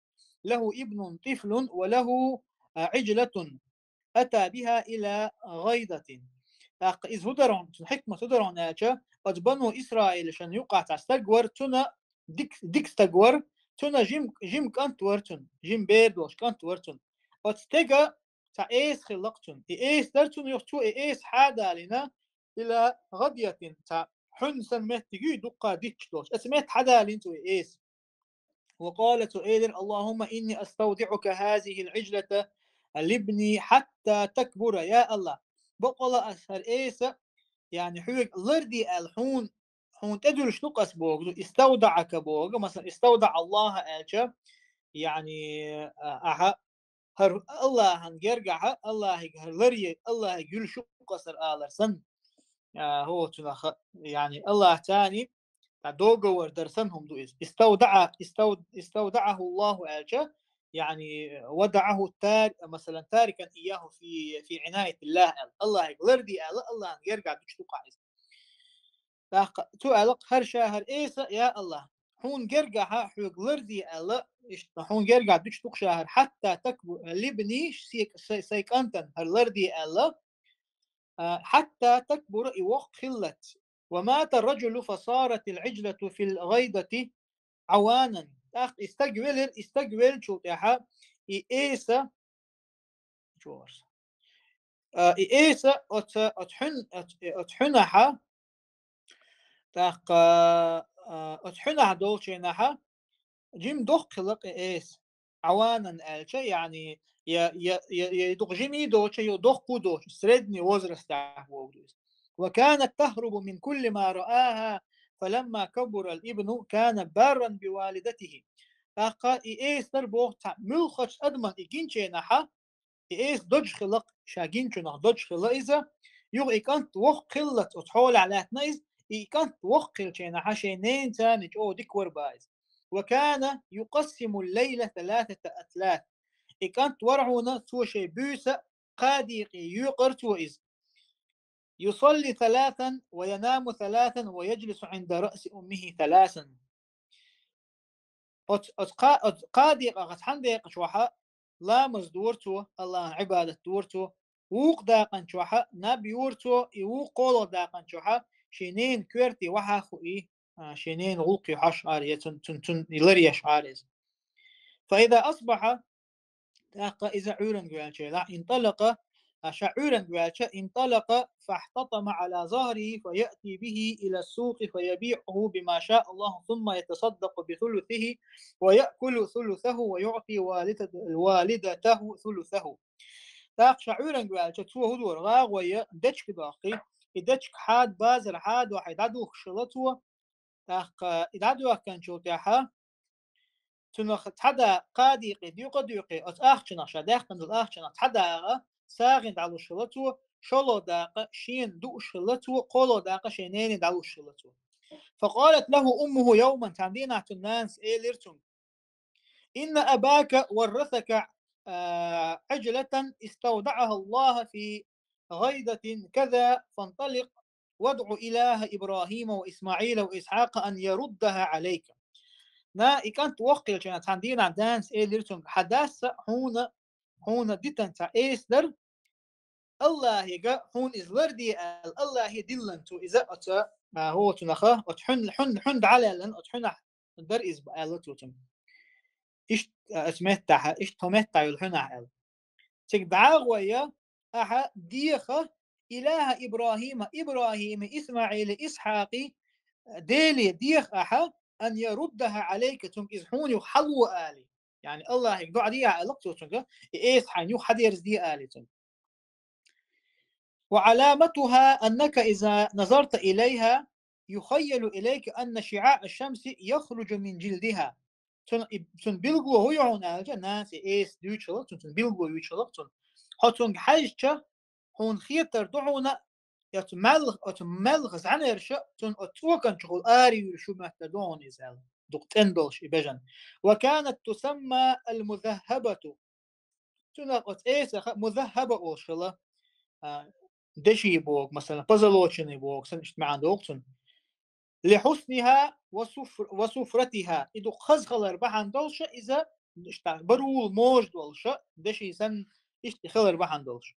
лаху ибнун тифлун ва лаху, а, Ӏиджлатун. Ата биха ила гӀайдатин. ТӀаккха иза хӀун дара хьуна, цуьнан хьикмат хӀун дара хьуна аьлча, оцу бану Исраилашна юкъахь цхьа стаг вара, цуьнан дик-, дика стаг вара, цуьнан жим-, жима кӀант вара цуьнан, жима бер долуш кӀант вара цуьнан. Оцу стеган цхьа эса хилла-кх цуьнан. И эса дара цуьнан юха, цо и эса хьадалийна, ила гӀадйатин, цхьа хьуьнна санна меттиг юй, дуккха дитташ долуш. Оцу метта хьадалийна цо и эса. Ва къала, цо элира: «Аллахумма инни астаудиӀука хазихил Ӏиджлата либни хьатта такбура». Я Аллахь, бакъала ас хӀара эса, яъни хьоьга ларде аьлла, хьуна, хьуна тӀедуьллуш ду-кх ас боху, иставдаӀака боху, масалан, иставдаӀа Аллахьа аьлча, яъни, а, ахьа хӀара Аллахьан гергахьа, Аллахьига хӀара ларъе, Аллахьига юьллуш ю-кх ас хӀара алар санна. А, хӀо, цунах, яъни Аллахь царна цхьа договор дар санна хӀума ду иза. ИставдаӀа, истав-, иставдаӀаху Аллаху аьлча, яъни вадаӀаху тар-, масалан, тарикан ийяху фи, фи Ӏинаятиллах аьлла. Аллахьига ларде аьлла, Аллахьан гергахь дуьтуш ду-кх иза. ТӀаккха цо аьлла-кх хӀара ша хӀара эса, я Аллахь, хьуна гергахьа хьоьга ларде аьлла, иштта хьуна гергахь дуьтуш ду-кх ша хӀара, хьатта такбу-, либни, се-, сай, сай кӀантан хӀара ларде аьлла, а, хьатта такбура, и воккха хиллалц. Ва мата раджулу фа саратил Ӏиджлату фил гӀайдати, عوانا. ТӀаккха и стаг велира, и стаг веллачул тӀаьхьа и эса, чу варса. А, и эса оцу, оцу хьун-, оцу, оцу хьуьнахьа, тӀаккха, а, оцу хьуьнахьа долчу хенахьа, жима доккха хилла и эса. عوانا аьлча, яъни, я, я, я, я дукха жимий доцуш, я доккхий доцуш, средний возрастехь вогӀу иза. وكانت تهرب من كل ما رآها، فلما كبر الابن كان بارا بوالدته. ТӀаккха и эса дара боху цхьа муьлххачу адаман и гинчу хенахьа, и эса дожа хилла, ша гинчунах дожа хилла иза, юха и кӀант воккха хиллалц оцу хьолехь лаьттина иза, и кӀант воккха хиллачу хенахьа шайн ненаца чӀогӀа дика вара бах иза. وكان يقسم الليل ثلاثة أثلاث. И кӀант вара хьуна, цо шайн буьйса кхаа декъе йоькъура цо иза. يصلي ثلاثا وينام ثلاثا ويجلس عند رأس أمه ثلاثا. Оцу, оцу кха-, оцу кхаа декъах, оцу цхьана декъа чохьа ламаз дора цо, Аллахьан Ӏибадат дора цо, вукху дакъана чохьа наб йора цо, и вукху кхоалгӀа дакъана чохьа шен ненан коьрте вахьа а хуий, а, шен ненан гӀуллакхе хьожуш Ӏара, я цун, цун, цун лар еш Ӏара иза. فإذا أصبح, тӀаккха иза Ӏуьйранга ваьлча, انطلق, а, ша Ӏуьйранга ваьлча, انطلق فاحتطم على ظهره فيأتي به إلى السوق فيبيعه بما شاء الله ثم يتصدق بثلثه ويأكل ثلثه ويعطي والدة-، والدته ثلثه. ТӀаккха ша Ӏуьйранга ваьлча, цо хӀун дора, гӀагӀойя дечка доккхий, и дечка хьада, базар хьадохьий дӀадухкуш хилла цо, тӀаккха и дӀадоьхкинчул тӀаьхьа, цунах цхьа дакъа кхаа декъе доькъу а доькъий, оцу ахчанах, ша даьхкина долу ахчанах цхьа дакъа сагӀина дӀалуш хилла цо, шолгӀа дакъа шена дууш хилла цо, кхоалгӀа дакъа шен нене дӀалуш хилла цо. فقالت له أمه يوما, цхьана дийнахь цуьнан нанас элира цуьнга: إن أباك ورثك، آه، عجلة استودعها الله في غيضة كذا، فانطلق وادع إله إبراهيم وإسماعيل وإسحاق أن يردها عليك. На, и кӀант воккха хиллачу хенахь цхьана дийнахь нанас элира цуьнга: хьан дас хьуна, хьуна дитина цхьа эса дара, Аллахьига хьуна иза ларде аьлла, Аллахье диллина цо иза оцу, а, хӀокху цуьнах, оцу хьуьн-, хьуьн-, хьуьнан дӀалаьллина, оцу хьуьнахь дара иза аьлла цо цуьнга. Иштта, а, оцу меттахь, иштта хӀокху меттахь йолу хьуьнахь аьлла. Цига дӀа а гӀой, ахьа деха, إله إبراهيم, ИбрахӀима, ИсмаӀила, Исхьакъа, Деле деха ахьа, أن يردها عليك, цуьнга иза хьуна юха хьало алий. Яъни Аллахьига доӀа де аьлла цо цуьнга, и эса хьайна юха хьадерзаде алий цуьнга. وعلامتها أنك إذا نظرت إليها يخيل إليك أن شعاع الشمس يخرج من جلدها. Цуьнан, и, цуьнан билгало хӀун ю хьуна аьлча, нанас и эса дуьйцуш хилла цунна, цуьнан билгало юьйцуш хилла цунна. Хьо цуьнга хьаьжча, хьуна хетар ду хьуна, оцу маьлха, оцу маьлхан зӀаьнарша, цуьнан оцу цӀоканчухула ара юьйлуш ю моьттар ду хьуна иза аьлла. Дукха цӀена долуш и бежана. وكانت تسمى المذهبة. Цуьнан оцу эсах музаххаба олуш хилла, а, деши боху, масала, позолоченный боху, санна иштта маьӀна догӀу цуьнан. لحسنها وصفر-، وصفرتها. И дукха хаза хилар бахьана долуша иза, иштта барул можа долуша, деши санна иштта хилар бахьана долуш.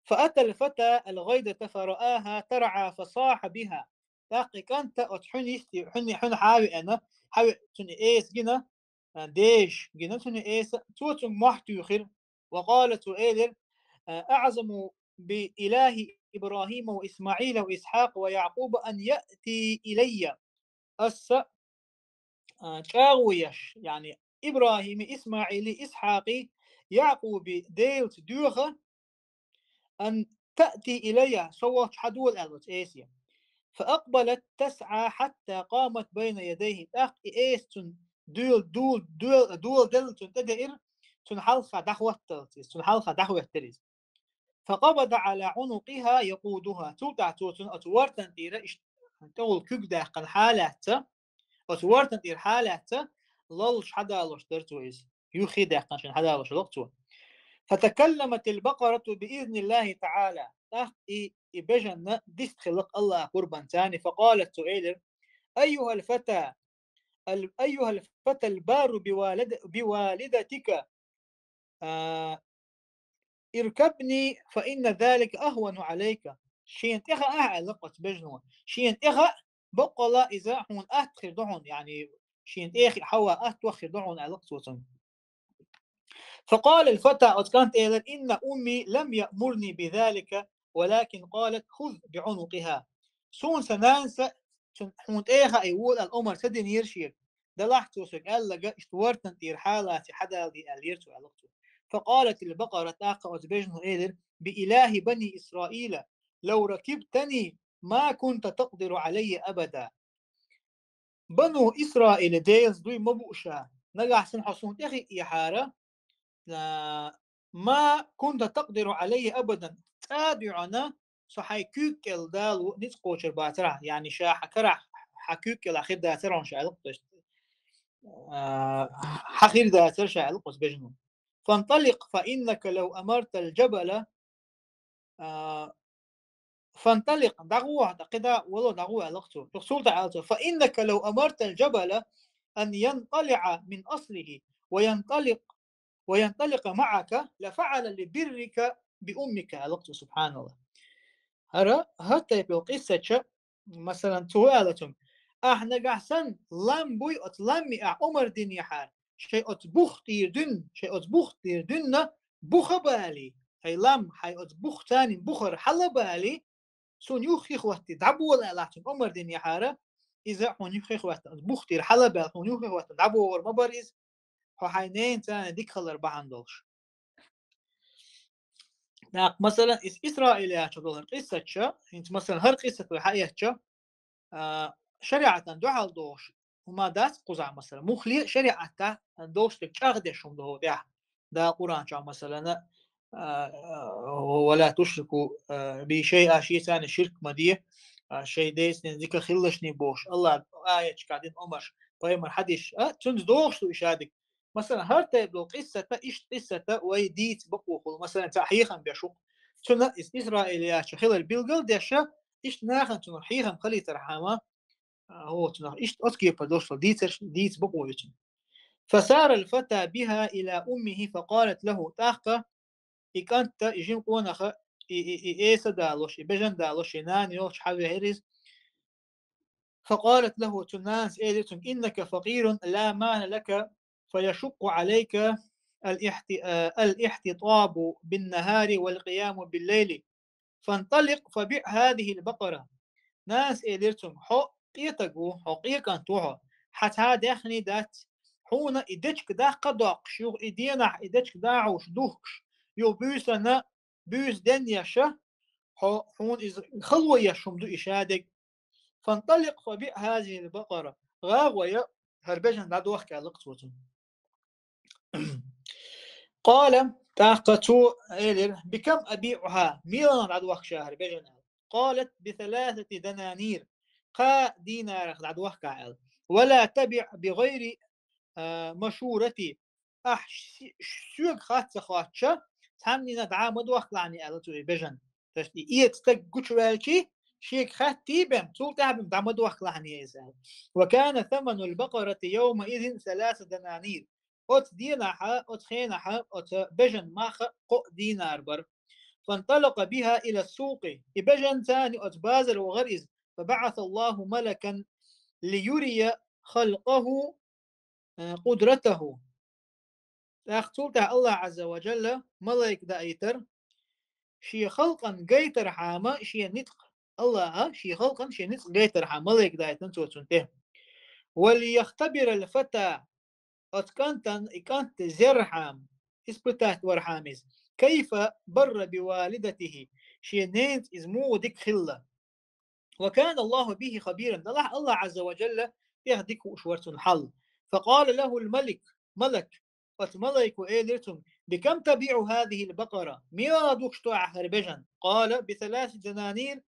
فأتى الفتى الغيضة فرآها ترعى فصاح بها. ТӀаккха и кӀанта оцу хьуьнан йисте, хьуьнан, хьуьнан хьавеана, хьаве-, цуьнан эса гина, а, дежа гина цуьнан эса, цо цуьнга мохь туьйхира. وقال, цо элира: أعظم بإله إبراهيم وإسماعيل وإسحاق ويعقوب أن يأتي إلي. Аса, а, чӀагӀо еш, яъни ИбрахӀими, ИсмаӀили, Исхьакъи, Якъуби Делаца доьху, أن تأتي إلي, со волчу хьадола аьлла оцу эсе. فأقبلت تسعى حتى قامت بين يديه. ТӀаккха и эса цуьнан доьла, дола, дола, доладелла цуьнан тӀедеира, цуьнан хьалха дӀахӀотталц иза, цуьнан хьалха дӀахӀоьттира иза. فقبض على عنقها يقودها. Цул тӀаьхьа цо цуьнан оцу вортан тӀера иштта тӀехула куьг даьккхина хьалаьцна, оцу вортан тӀера хьалаьцна, лаллаш хьадалош дара цо иза. Юххе даьккхина шена хьадалош хилла цо. فتكلمت البقرة بإذن الله تعالى. ТӀаккха и, и бежана дист хилла Аллахьан къурбанца. فقالت, цо элира: أيها الفتى، ال-، أيها الفتى البار بوالد-، بوالدتك، а, اركبني فإن ذلك أهون عليك. Шена тӀехаа аьлла оцу бежано. Шена тӀехаа, баккъала иза хьуна атта хир ду хьуна, яъни шен тӀехьа хьава атта ваххир ду хьуна аьлла цо цунна. فقال الفتى, оцу кӀанта элира: إن أمي لم يأمرني بذلك ولكن قالت خذ بعنقها. Суна сан нанас хьуна тӀехьа и вола аьлла омар ца динера шега. Делахь цо соьга аьлларг, иштта вортан тӀера хьалаца хьадала де аьллера цо аьлла цо. فقالت البقرة, тӀаккха оцу бежано элира: بإله بني إسرائيل لو ركبتني ما كنت تقدر علي أبدا. Бану Исраилан Делаца дуй ма буу ша, нагахь санна хьо суна тӀехиъ яхьара, а, ما كنت تقدر علي أبدا, цкъа а дуьхьал со хьайн куьйга кӀел дала ницкъ кхочур бацар хьо, яъни ша хьан карахь, хьан куьйга кӀелахь хир дацар хьуна ша аьлла, то есть, а, хьан хир дацар ша аьлла оцу бежано. فانطلق فإنك لو أمرت الجبل, а, فانطلق, дӀагӀо хьо, кхидӀа вало, дӀагӀо аьлла цо. Юха цул тӀаьхьа аьлла цо: فإنك لو أمرت الجبل أن ينقلع من أصله وينطلق وينطلق معك لفعل لبرك بأمك, аьлла цо, субханалла. ХӀара, хӀара тайпа йолу къиссача, масалан, цо аьлла цуьнга: ахь нагахь санна лам буй, оцу ламме ахь омар динехьара, шайн оцу бух тӀера дуьнна, шайн оцу бух тӀера дуьнна буха балий, хьайн лам, хьайн оцу бух, царнин бухара хьала балий, суна юххе хӀоттий дӀабола аьлла ахь цуьнга омар динехьара, иза хьуна юххе хӀоттина оцу бух тӀера хьала баьлла, хьуна юххе хӀоттина дӀабогӀур ма бара иза, хьо хьайн ненан царна дика хилар бахьана долуш. ТӀаккха, масалан, иза Исраилехь долу къиссача, хӀинца, масалан, хӀара къиссат вай хьаэцча, а, шариӀатан дуьхьал долуш хӀума дац кхузахь, масалан, муххале а шариӀатехь долуш дерг чӀагӀдеш хӀума ду хӀокху тӀехь. Дала Къуръан чохь, масалан, а, а, ولا تشركوا, а, بي شيئا, шеца царна ширк ма де, а, шайн децнийн дика хилалаш бохуш, АллахӀан аяташкахь дина омарш, пайхамаран хьадисаш, а, цуьнца догӀуш ду и шадерг. Масалан, хӀара тайпа долу къиссата, иштта къиссата вай дийца бакъо хуьлу. Масалан, цхьа хьехам беш ву-кх. Цуьнан иза Исраилехь хилар билгал а деш, иштта нахана цунах хьехам хилийтархьама, а, хӀо, цунах иштта оцу кепара долуш долу дийцарш дийца бакъо ю цуьнан. فسار الفتى بها إلى أمه فقالت له, тӀаккха и кӀант а, и жима къонах а, и, и, и эса далош, и бежан далош, и нана йолчу хьавеара иза. فقالت له, цу нанас элира цуьнга: إنك فقير لا مال لك فيشق عليك الاحت-, آه، الاحتطاب بالنهار والقيام بالليل. فانطلق فبع هذه البقرة. Нанас элира цуьнга: хьо къетаг ву, хьо къекъант ву хьо. Хьан цхьа а даьхни дац. Хьуна и дечка даккха а доккхуш, юха и денахь и дечка дахьуш, духкуш, юха буьйсанна, буьйса денъеш, хьо, хьуна иза хало еш хӀума ду и шадерг. فانطلق فبع هذه البقرة. ГӀа а гӀой, хӀара бежан дӀадохка аьлла-кх цо цуьнга. قال, тӀаккха цо элира: بكم أبيعها؟ Меланах дӀадохку ша хӀара бежан аьлла. قالت: بثلاثة دنانير. Кхаа динарах дӀадохкахь аьлла. ولا تبع بغير, а, مشورتي. Ахь ш-, ш-, соьга хатта ца хоттуш, цхьаннена дӀа ма дохкалахьаний аьлла цо и бежан. То есть и эца стаг гучуваьлчий, шега хаттий бен, цул тӀаьхьа бен дӀа ма дохкалахьаний иза аьлла. وكان ثمن البقرة يومئذ ثلاث دنانير. Оцу денахьа, оцу хенахьа, оцу бежан мах кхоъ динар бара. فانطلق بها إلى السوق. И бежанца оцу базар вахара иза. فبعث الله ملكا ليري خلقه, э, قدرته. ТӀаккха цул тӀаьхьа АллахӀ Ӏазза ва Джалла малайк даийтар, шен халкъан гайтархьама шен ницкъ. АллахӀа шен халкъан шен ницкъ гайтархьама малайк даийтина цо цунна тӀе. وليختبر الفتى, оцу кӀантан, и кӀант зерхьама, испытать вархьама иза, كيف بر بوالدته, шен ненаца иза муха дика хилла. وكان الله به خبيرا, делахь АллахӀ Ӏазза ва Джалла тӀех дика хууш вара цуьнан хьал. فقال له الملك, малак, оцу малайко элира цуьнга: بكم تبيع هذه البقرة؟ Меланах дохкуш ду ахь хӀара бежан? قال: بثلاث دنانير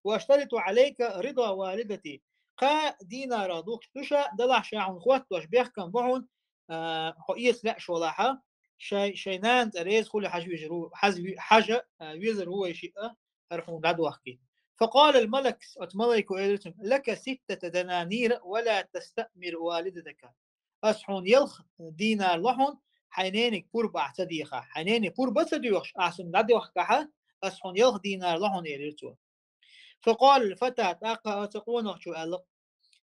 وأشترط عليك رضا والدتي. Кхаа динарах дохкуш ду ша, делахь ша хьуна хоттош бехкам бу хьуна, а, хьо эца лаьаш валахьа, шай-, шайн нана цӀа реза хуьлий хьажа вижар ву, хьажа ви-, хьажа, а, везар ву вай шиъ а, хӀара хьуна дӀадохкий. فقال الملك, оцу малайко элира цуьнга: لك ستة دنانير ولا تستأمر والدتك. Ас хьуна ялх динар ло хьуна, хьайн нениг пурба ахь ца дехахь. Хьайн нене пурба а ца доьхуш, ахь суна дӀадохкахьа, ас хьуна ялх динар ло хьуна, элира цо. فقال الفتى, тӀаккха оцу къонахчо аьлла: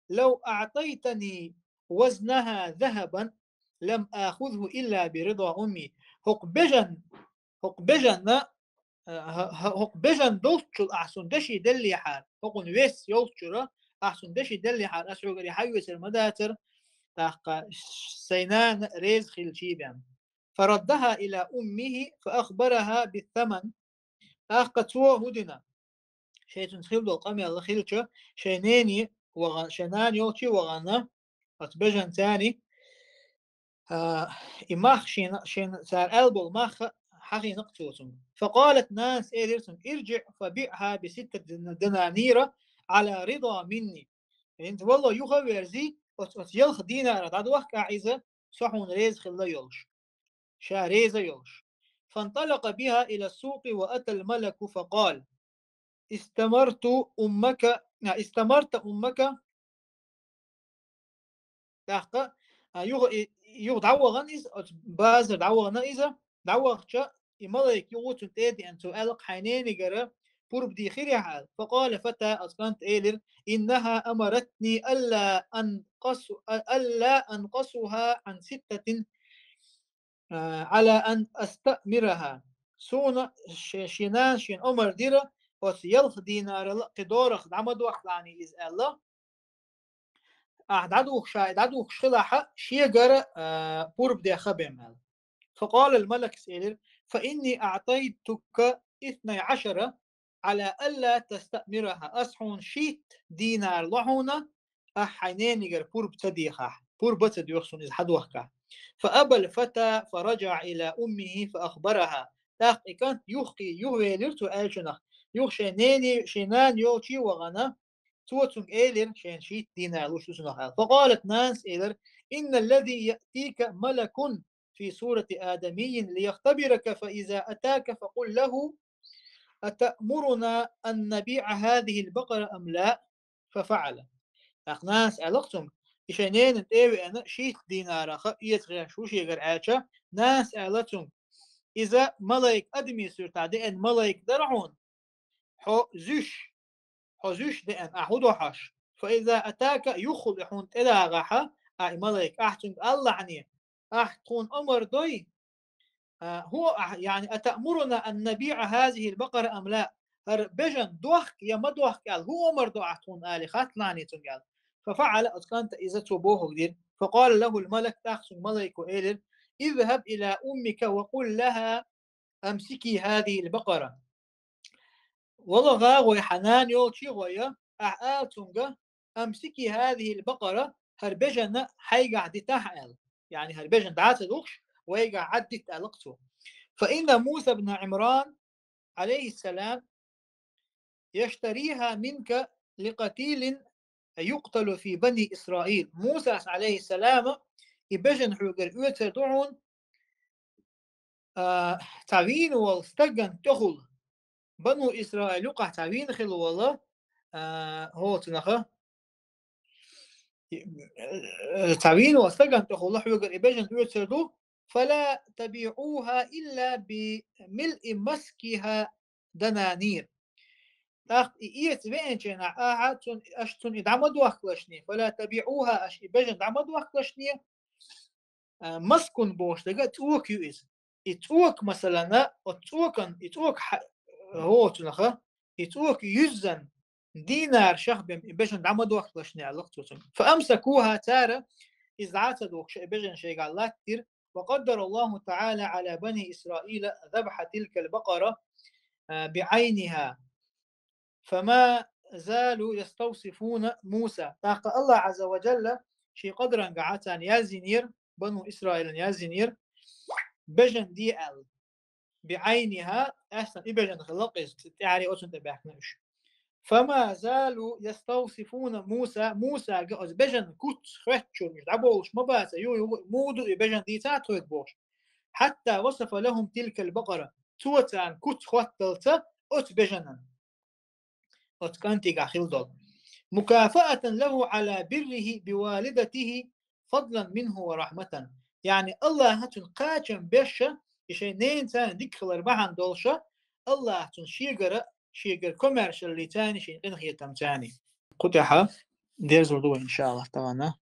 لو أعطيتني وزنها ذهبا لم آخذه إلا برضا أمي. ХӀокху бежан, хӀокху бежанна, э, хӀ-, хӀ-, хӀокху бежан долччул ахь цунна деши деллехьара, хӀокхуьнан вес йолччура ахь цунна деши деллехьара, ас хьоьгара и хьаоьцур ма дацара, тӀаккха сайн нана реза хилчий бен. فردها إلى أمه فأخبرها بالثمن. ТӀаккха цо хӀун дина? Шайн цуьнца хилла долу къамел хилча, шайн нене вахана, шайн нана йолчу вахана, оцу бежанца, а, и мах шена, шена цара аьлла болу мах хьахийна-кх цо цуьнга. فقالت, нанас элира цуьнга: ارجع فبعها بستة دنانير على رضا مني. ХӀинца валло юха а верзий, оцу, оцу ялх динарах дӀадохка ахь иза, со хьуна реза хилла йолуш. Ша реза йолуш. فانطلق بها إلى السوق وأتى الملك فقال: استمرت أمك، а, استمرت أمك. ТӀаккха, а, юха, и, юха дӀавахана иза, оцу базар дӀавахана иза, дӀавахча, и малайк юха цунна тӀе а деана, цо аьлла-кх: хьайн ненигара пурба дийхирехь аьлла. فقال الفتى, оцу кӀанта элира: إنها أمرتني ألا أنقص-، ألا أنقصها عن ستة على أن أستأمرها. Суна ше-, шен нана шена омар дира, оцу ялх динарал кхин дорах дӀа ма дохкалахьаний иза аьлла. Ахь дӀадухуш, ша дӀадухуш хилахь, шегара, а, пурба деха бен аьлла. فقال الملك, элира: فإني أعطيتك اثني عشر على ألا تستأمرها. Ас хьуна шийтта динар ло хьуна, ахь хьайн ненигара пурба ца дехахь, пурба ца доьху суна иза хьадохкахь. فأبى الفتى فرجع إلى أمه فأخبرها. ТӀаккха и кӀант юххе, юхавелира цу аьллачунах, юха шайн нене, шайн нана йолчу вахана, цо цуьнга элира, шайна шийтта динар луш ду цунах аьлла. فقالت, нанас элира: إن الذي يأتيك ملك في صورة آدمي ليختبرك، فإذا أتاك فقل له: أتأمرنا أن نبيع هذه البقرة أم لا؟ ففعل. ТӀаккха нанас аьлла-кх цуьнга, и шайн ненан тӀе а веана, шийтта динарах эца гӀерташ ву шегара аьлча, нанас аьлла цуьнга: иза малайк, адамийн суьртахь деана малайк дара хьуна, хьо зуьйш, хьо зуьйш деана, ахь хӀун до хьожуш? فإذا أتاك, юххехула и хьуна тӀедагӀахь, а, и малайк, ахь цуьнга алалахьаний, ахь тхуна омар дой, а, хӀун ахь, яъни, أتأمرنا أن نبيع هذه البقرة أم لا? ХӀара бежан дохка я ма дохка аьлла, хӀун омар до ахь тхуна алий, хатталахьаний цуьнга аьлла. ففعل, оцу кӀанта иза цо бохург дира. فقال له الملك, тӀаккха цуьнга малайко элира: اذهب إلى أمك وقل لها أمسكي هذه البقرة. Вала гӀа гӀой, хьан нана йолчу гӀой, ахь ала цуьнга: أمسكي هذه البقرة, хӀара бежанна хьайгахь дитахь аьлла. Яъни хӀара бежан дӀа а ца духуш, вайгахь Ӏаддита аьлла-кх цо. فإن موسى بن عمران عليه السلام يشتريها منك لقتيل يقتل في بني إسرائيل. Мусас, Ӏалайхиссалам, и бежан хьоьгара оьцур ду хьуна, а, цхьа вийна волу стагана тӀехула. Бану Исраил юкъахь цхьа вийна хилла волу, а, хӀоцунаха, цхьа вийна волу стагана тӀехула хьоьгара и бежан оьцур ду, فلا تبيعوها إلا بملء مسكها دنانير. ТӀаккха и эца веанчу хенахь ахьа цунна, аша цунна и дӀа ма дохкалашний, فلا تبيعوها, аша и бежан дӀа ма дохкалашний, а, مسك бохуш дерг цӀока ю иза. И цӀока, масалана, оцу цӀокан, и цӀока хьа-, хӀоцунаха, и цӀока юьззина динар шах бен и бежан дӀа ма дохкалашний аьлла-кх цо цуьнга. فأمسكوها, цара иза дӀа а ца дохкуш, и бежан шайгахь латтира, وقدر الله تعالى على بني إسرائيل ذبح تلك البقرة، а, بعينها. فما زالوا يستوصفون موسى. ТӀаккха Аллах Ӏазза ва Джалла шен къадарангахь царна яздинера, Бану Исраилан яздинера, бежан де аьлла. بعينها, аьссан и бежан хилла-кх иза, тӀаьхьаре оцунна тӀе баьхкина уьш. فما زالوا يستوصفون موسى, Мусага оцу бежан куц хоьттучуьра уьш дӀабовлуш ма баца, ю, ю, муха ду и бежан дийца тхоьга бохуш. حتى وصف لهم تلك البقرة. Цо царна куц хотталца оцу бежанан. Оцу кӀантигахь хилла долу. مكافأة له على بره بوالدته فضلا منه ورحمة. Яъни Аллаха цуьнан кхачам беш, и шайн ненаца дика хилар бахьана долуш, Аллаха цунна шегара, шегара комаьршаллица, шен къинхетамца. Кху тӀехь дерзор ду вай, иншааллахӀ, тахана.